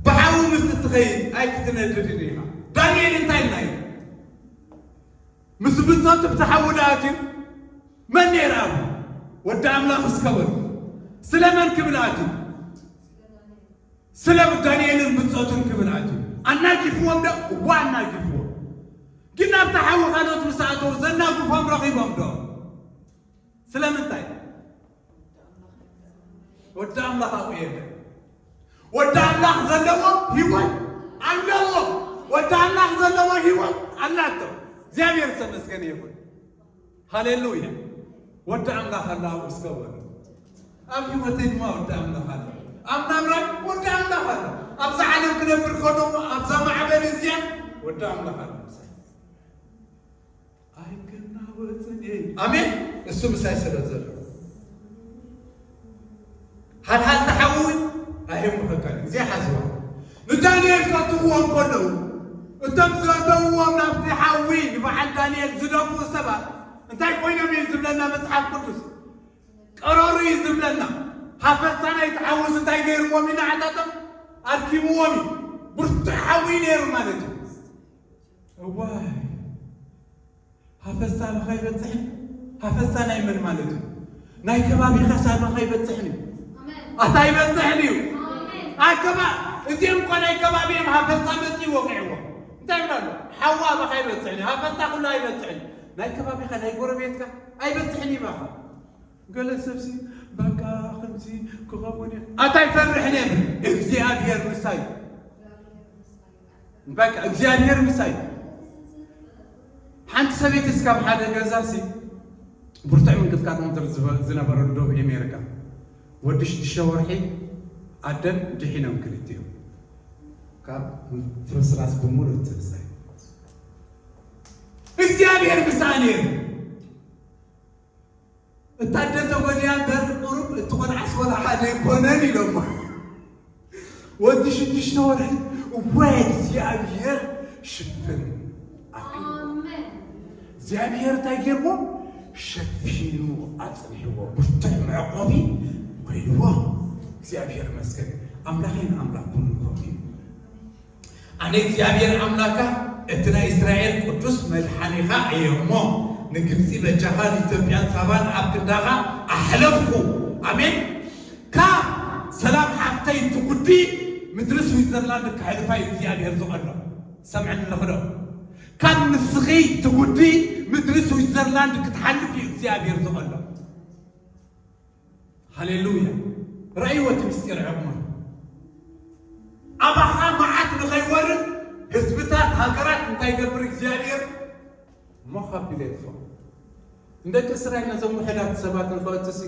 ብሓዊ ምስ እትኸይድ ኣይክትነድድን ኢኻ። ዳንኤል እንታይ ኢልና እዩ? ምስ ብጾቱ ብቲ ሓዊ ደኣትዩ መን ነይሩ ኣብኡ? ወዲ ኣምላኽ እስከ በሉ። ስለ መን ክብል ኣትዩ? ስለ ዳንኤልን ብጾቱን ክብል ኣትዩ። ኣናጊፍዎም ዶ? እዋ ኣናጊፍዎም። ግን ናብቲ ሓዊ ካልኦት ምስ ኣተዉ ዘናግፎም ረኺቦም ዶ? ስለምንታይ? ወዲ ኣምላኽ ኣብኡ የለን። ወዲ ኣምላኽ ዘለዎ ህይወት ኣለዎ። ወዲ ኣምላኽ ዘለዎ ህይወት ኣላቶ። እግዚኣብሔር ዝተመስገነ ይኹን። ሃሌሉያ። ወዲ ኣምላኽ ኣለ ኣብኡ እስከ በሉ። ኣብ ህይወተይ ድማ ወዲ ኣምላኽ ኣለ። ኣብ ናብራይ ወዲ ኣምላኽ ኣለ። ኣብዛ ዓለም ክነብር ከለኹ ኣብዛ ማዕበል እዚኣ ወዲ ኣምላኽ ኣለ። ኣይክናወጽን እየ። ኣሜን። እሱ ምሳይ ስለ ዘሎ። ሃልሃልቲ ሓዊ እውን ኣይህምኸካን። እዚ ሓዝዋ። ንዳንኤል ከእትውዎ እንከለዉ፣ እቶም ዘእተውዎም ናብቲ ሓዊ ንበዓል ዳንኤል ዝደፍኡ ሰባት እንታይ ኮይኖም እዩ ዝብለና መጽሓፍ ቅዱስ? ቀረሩ እዩ ዝብለና። ሃፈሳ ናይቲ ሓዊስ እንታይ ገይርዎም እዩ ንዓታቶም? ኣርኪብዎም እዩ። ብርቱዕ ሓዊ እዩ ነይሩ ማለት እዩ። እዋይ፣ ሃፈሳ ኣባኻ ይበጽሕን? ሃፈሳ ናይ መን ማለት እዩ? ናይ ከባቢኻስ ኣባኻ ይበጽሕን እዩ? ኣታ ይበጽሕን እዩ። ኣከባ-፣ እዚኦም እኮ ናይ ከባቢ እዮም ሃፈሳ መጺኡ ወቂዕዎም። እንታይ ይብላ ኣሎ? ሓዋ ኣባኻ ይበጽሕን እዩ። ሃፈሳ ኩሉ ኣይበጽሕን እዩ። ናይ ከባቢኻ፣ ናይ ጎረቤትካ ኣይበጽሕን እዩ ባኻ። ገለ ሰብሲ በቃ ከምዚ ክኸውን እዩ። ኣታ ይፈርሕን እየ። እግዚኣብሔር ምሳይ። በቃ እግዚኣብሔር ምሳይ። ሓንቲ ሰበይቲ እስካብ ሓደ ገዛሲ ብርቱዕ ምንቅጥቃጥ ምድሪ ዝበ-፣ ዝነበረሉ ደቡብ ኣሜሪካ ወዲ ሽዱሽተ ወርሒ ኣደን ድሒኖም ክልቲኦም ካብ ፍርስራስ ብምሉእ ትንሳኤ። እግዚኣብሔር ምሳኣ ነይሩ። እታ ኣደ ተጎድያ እምበር ቁሩብ እቲ ቆልዓስ ወላ ሓደ ኣይኮነን ኢሎሞ። ወዲ ሽዱሽተ ወርሒ እወ እግዚኣብሔር ሽፍን ኣቢልዎ። ኣሜን። እግዚኣብሔር እንታይ ገይርዎ? ሸፊኑ ኣጽኒሕዎ። ብርቱዕ መዕቆቢ ኮይንዎ። እግዚኣብሔር ይመስገን። ኣምላኸይ ንኣምላኽኩም ንኮፍ እዩ። ኣነ እግዚኣብሔር ኣምላካ እቲ ናይ እስራኤል ቅዱስ መድሓኒኻ እየ እሞ፣ ንግብፂ በጃኻ፣ ንኢትዮጵያን ሳባን ኣብ ክንዳኻ ኣሕለፍኩ። ኣሜን። ካብ ሰላም ሓፍተይ ትጉዲ ምድሪ ስዊዘርላንድ ክሕልፋ እዩ እግዚኣብሔር ዝቐሎ። ሰምዐኒ ኣለኹ ዶ? ካብ ንስኺ ትጉዲ ምድሪ ስዊዘርላንድ ክትሓልፍ እዩ እግዚኣብሔር ዝቐሎ። ሃሌሉያ። ረኣይዎ እቲ ምስጢር ዕቕማ። ይገብር እግዚኣብሔር? ሞኽ ኣቢለ ይጥፍኦም። ንደቂ እስራኤል ነዞም ውሑዳት ሰባት ንኸእቱሲ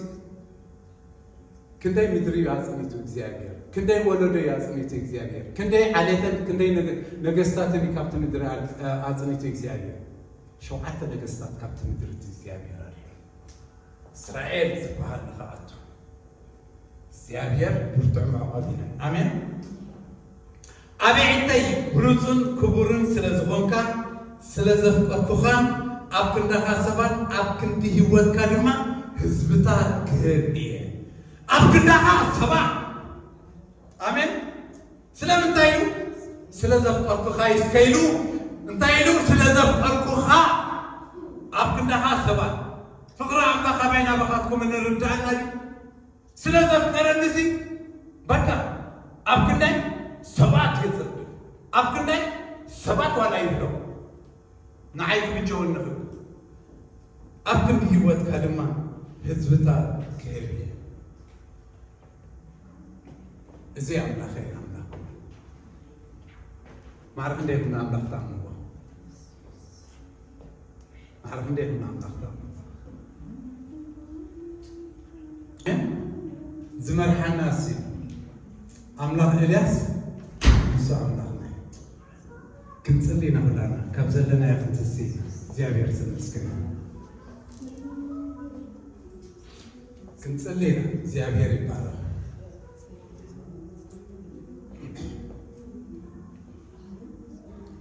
ክንደይ ምድሪ እዩ ኣጽኒቱ እግዚኣብሔር? ክንደይ ወለዶ እዩ ኣጽኒቱ እግዚኣብሔር? ክንደይ ዓሌትን ክንደይ ነገ-፣ ነገስታትን እዩ ካብቲ ምድሪ ኣ-፣ ኣጽኒቱ እግዚኣብሔር? ሸውዓተ ነገስታት ካብቲ ምድሪ እቲ እግዚኣብሔር ኣለ። እስራኤል ዝበሃል ንኸኣቱ እግዚኣብሔር ብርቱዕ መዕቆቢ እዩ። ኣሜን። ኣቤዕተይ ብሉጽን ክቡርን ስለ ዝኾንካ፣ ስለ ዘፍቀርኩኻን ኣብ ክንዳኻ ሰባት፣ ኣብ ክንዲ ህይወትካ ድማ ህዝብታት ክህብ እየ። ኣብ ክንዳኻ ሰባት። ኣሜን። ስለምንታይ ኢሉ? ስለ ዘፍቀርኩኻ እዩ እስከ ኢሉ። እንታይ ኢሉ? ስለ ዘፍቀርኩኻ። ኣብ ክንዳኻ ሰባት። ፍቕሪ ኣምላኽ ኣባይ ናባኻትኩም እንርዳእና ድዩ? ስለ ዘፍቀረኒ ሲ በቃ ኣብ ክንዳይ ሰባት ይጽድፍ፣ ኣብ ክንዳይ ሰባት ዋላ ይብሎ ንዓይ ክብጀወኒ ክብል፣ ኣብ ክንዲ ህይወትካ ድማ ህዝብታት ክህብ እየ። እዚ ኣምላኸይ ኣምላኽ። ማዕረ ክንደይ ኢኹም ንኣምላኽ ትኣምንዎ? ማዕረ ክንደይ ኢኹም ንኣምላኽ ትኣምንዎ? ዝመርሓና እሱ ኣምላኽ ኤልያስ፣ ንሱ ኣምላኽና እዩ። ክንጽሊ ኢና ኩላና፣ ካብ ዘለናዮ ክንትሲ ኢና። እግዚኣብሔር ዝመስገን ይሁን። ክንጽሊ ኢና። እግዚኣብሔር ይባረኽ።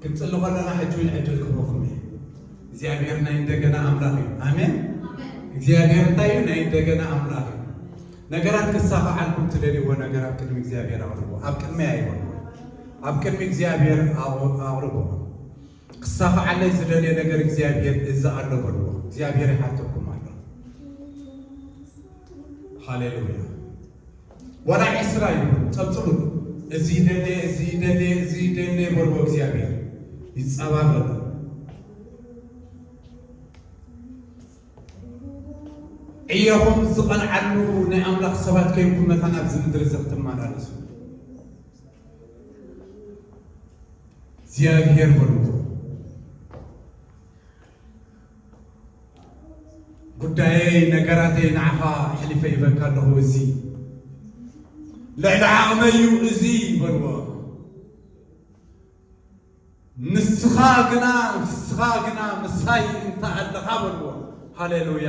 ክንጽሊ ከለና ሕጂ እውን ዕድል ክህበኩም እየ። እግዚኣብሔር ናይ እንደገና ኣምላኽ እዩ። ኣሜን። እግዚኣብሔር እንታይ እዩ? ናይ እንደገና ኣምላኽ እዩ። ነገራት ክሳኸዓልኩም ትደልይዎ ነገር ኣብ ቅድሚ እግዚኣብሔር ኣቕርቦ። ኣብ ቅድሚ ኣይበልዎ። ኣብ ቅድሚ እግዚኣብሔር ኣቕ-፣ ኣቕርቦ። ክሳኸዓለይ ዝደልየ ነገር እግዚኣብሔር እዚ ኣሎ በልዎ። እግዚኣብሔር ይሓተኩም ኣሎ። ሃሌሉያ። ዋላ ዒስራ ይሁን፣ ጸብጽቡ። እዚ ይደልየ፣ እዚ ይደልየ፣ እዚ ይደልየ በልዎ። እግዚኣብሔር ይጸባበሉ። ዕየኹም ዝቐንዓሉ ናይ ኣምላኽ ሰባት ኮይንኩም መታን ኣብዚ ምድሪ እዚ ክትመላለሱ እግዚኣብሔር በልዎ። ጉዳየይ፣ ነገራተይ ንዓኻ ኣሕሊፈ ይበካ ኣለኹ። እዚ ልዕሊ ዓቕመይ እዩ እዚ በልዎ። ንስኻ ግና፣ ንስኻ ግና ምሳይ እንተ ኣለኻ በልዎ። ሃሌሉያ።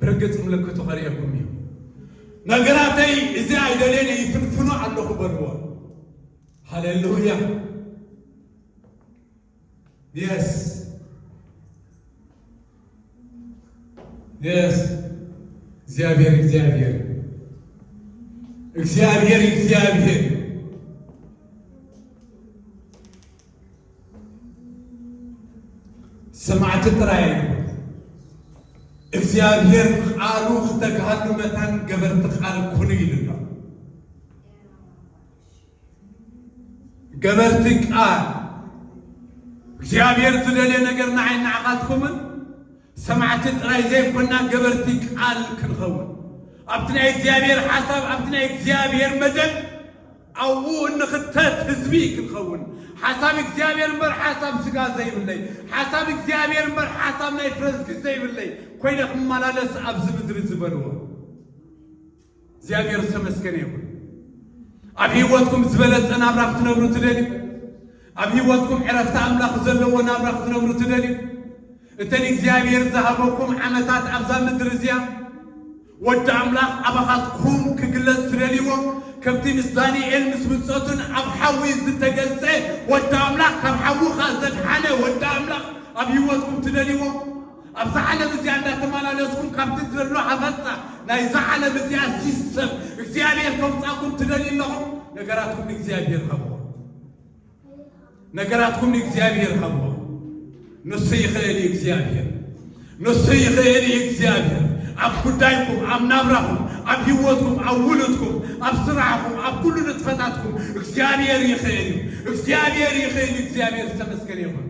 ብርግጽ ምልክቱ ከርእየኩም እዩ። ነገራተይ እዚ ኣይደልየን ይፍንፍኖ ኣለኹ በልዎ። ሃሌሉያ። የስ። የስ። እግዚኣብሔር፣ እግዚኣብሔር። እግዚኣብሔር፣ እግዚኣብሔር። ሰማዕቲ ጥራይ ኣይንኹን። እግዚኣብሔር ቃሉ ክተግሃሉ መታን ገበርቲ ቃል ኩኑ ኢሉ ኣሎ። ገበርቲ ቃል። እግዚኣብሔር ዝደልዮ ነገር ንዓይ ንዓኻትኩምን ሰማዕቲ ጥራይ ዘይኮንና ገበርቲ ቃል ክንኸውን፣ ኣብቲ ናይ እግዚኣብሔር ሓሳብ፣ ኣብቲ ናይ እግዚኣብሔር መደብ ኣብኡ እንኽተት ህዝቢ ክንኸውን፣ ሓሳብ እግዚኣብሔር እምበር ሓሳብ ስጋ ዘይብለይ፣ ሓሳብ እግዚኣብሔር እምበር ሓሳብ ናይ ፍረዝጊ ዘይብለይ ኮይነ ክመላለስ ኣብዚ ምድሪ ዝበልዎ። እግዚኣብሔር ዝተመስገነ ይኹን። ኣብ ህይወትኩም ዝበለጸ ናብራ ክትነብሩ ትደልዩ? ኣብ ህይወትኩም ዕረፍቲ ኣምላኽ ዘለዎ ናብራ ክትነብሩ ትደልዩ? እተን እግዚኣብሔር ዝሃበኩም ዓመታት ኣብዛ ምድሪ እዚኣ፣ ወዲ ኣምላኽ ኣባኻትኩም ክግለጽ ትደልይዎ? ከምቲ ምስ ዳንኤል ምስ ብጾቱን ኣብ ሓዊ ዝተገልጸ ወዲ ኣምላኽ፣ ካብ ሓዊ ከኣ ዘድሓነ ወዲ ኣምላኽ ኣብ ህይወትኩም ትደልይዎ? ኣብዛ ዓለም እዚኣ እንዳተመላለስኩም ካብቲ ዘሎ ሃበሳ ናይዛ ዓለም እዚኣ ሲስተም እግዚኣብሔር ከውጻኩም ትደልዩ ኣለኹም? ነገራትኩም ንእግዚኣብሔር ሃብዎ። ነገራትኩም ንእግዚኣብሔር ሃብዎ። ንሱ ይኽእል እዩ እግዚኣብሔር። ንሱ ይኽእል እዩ እግዚኣብሔር። ኣብ ጉዳይኩም፣ ኣብ ናብራኹም፣ ኣብ ህይወትኩም፣ ኣብ ውሉድኩም፣ ኣብ ስራሕኩም፣ ኣብ ኩሉ ንጥፈታትኩም እግዚኣብሔር ይኽእል እዩ። እግዚኣብሔር ይኽእል እዩ። እግዚኣብሔር ዝተመስገነ ይኹን።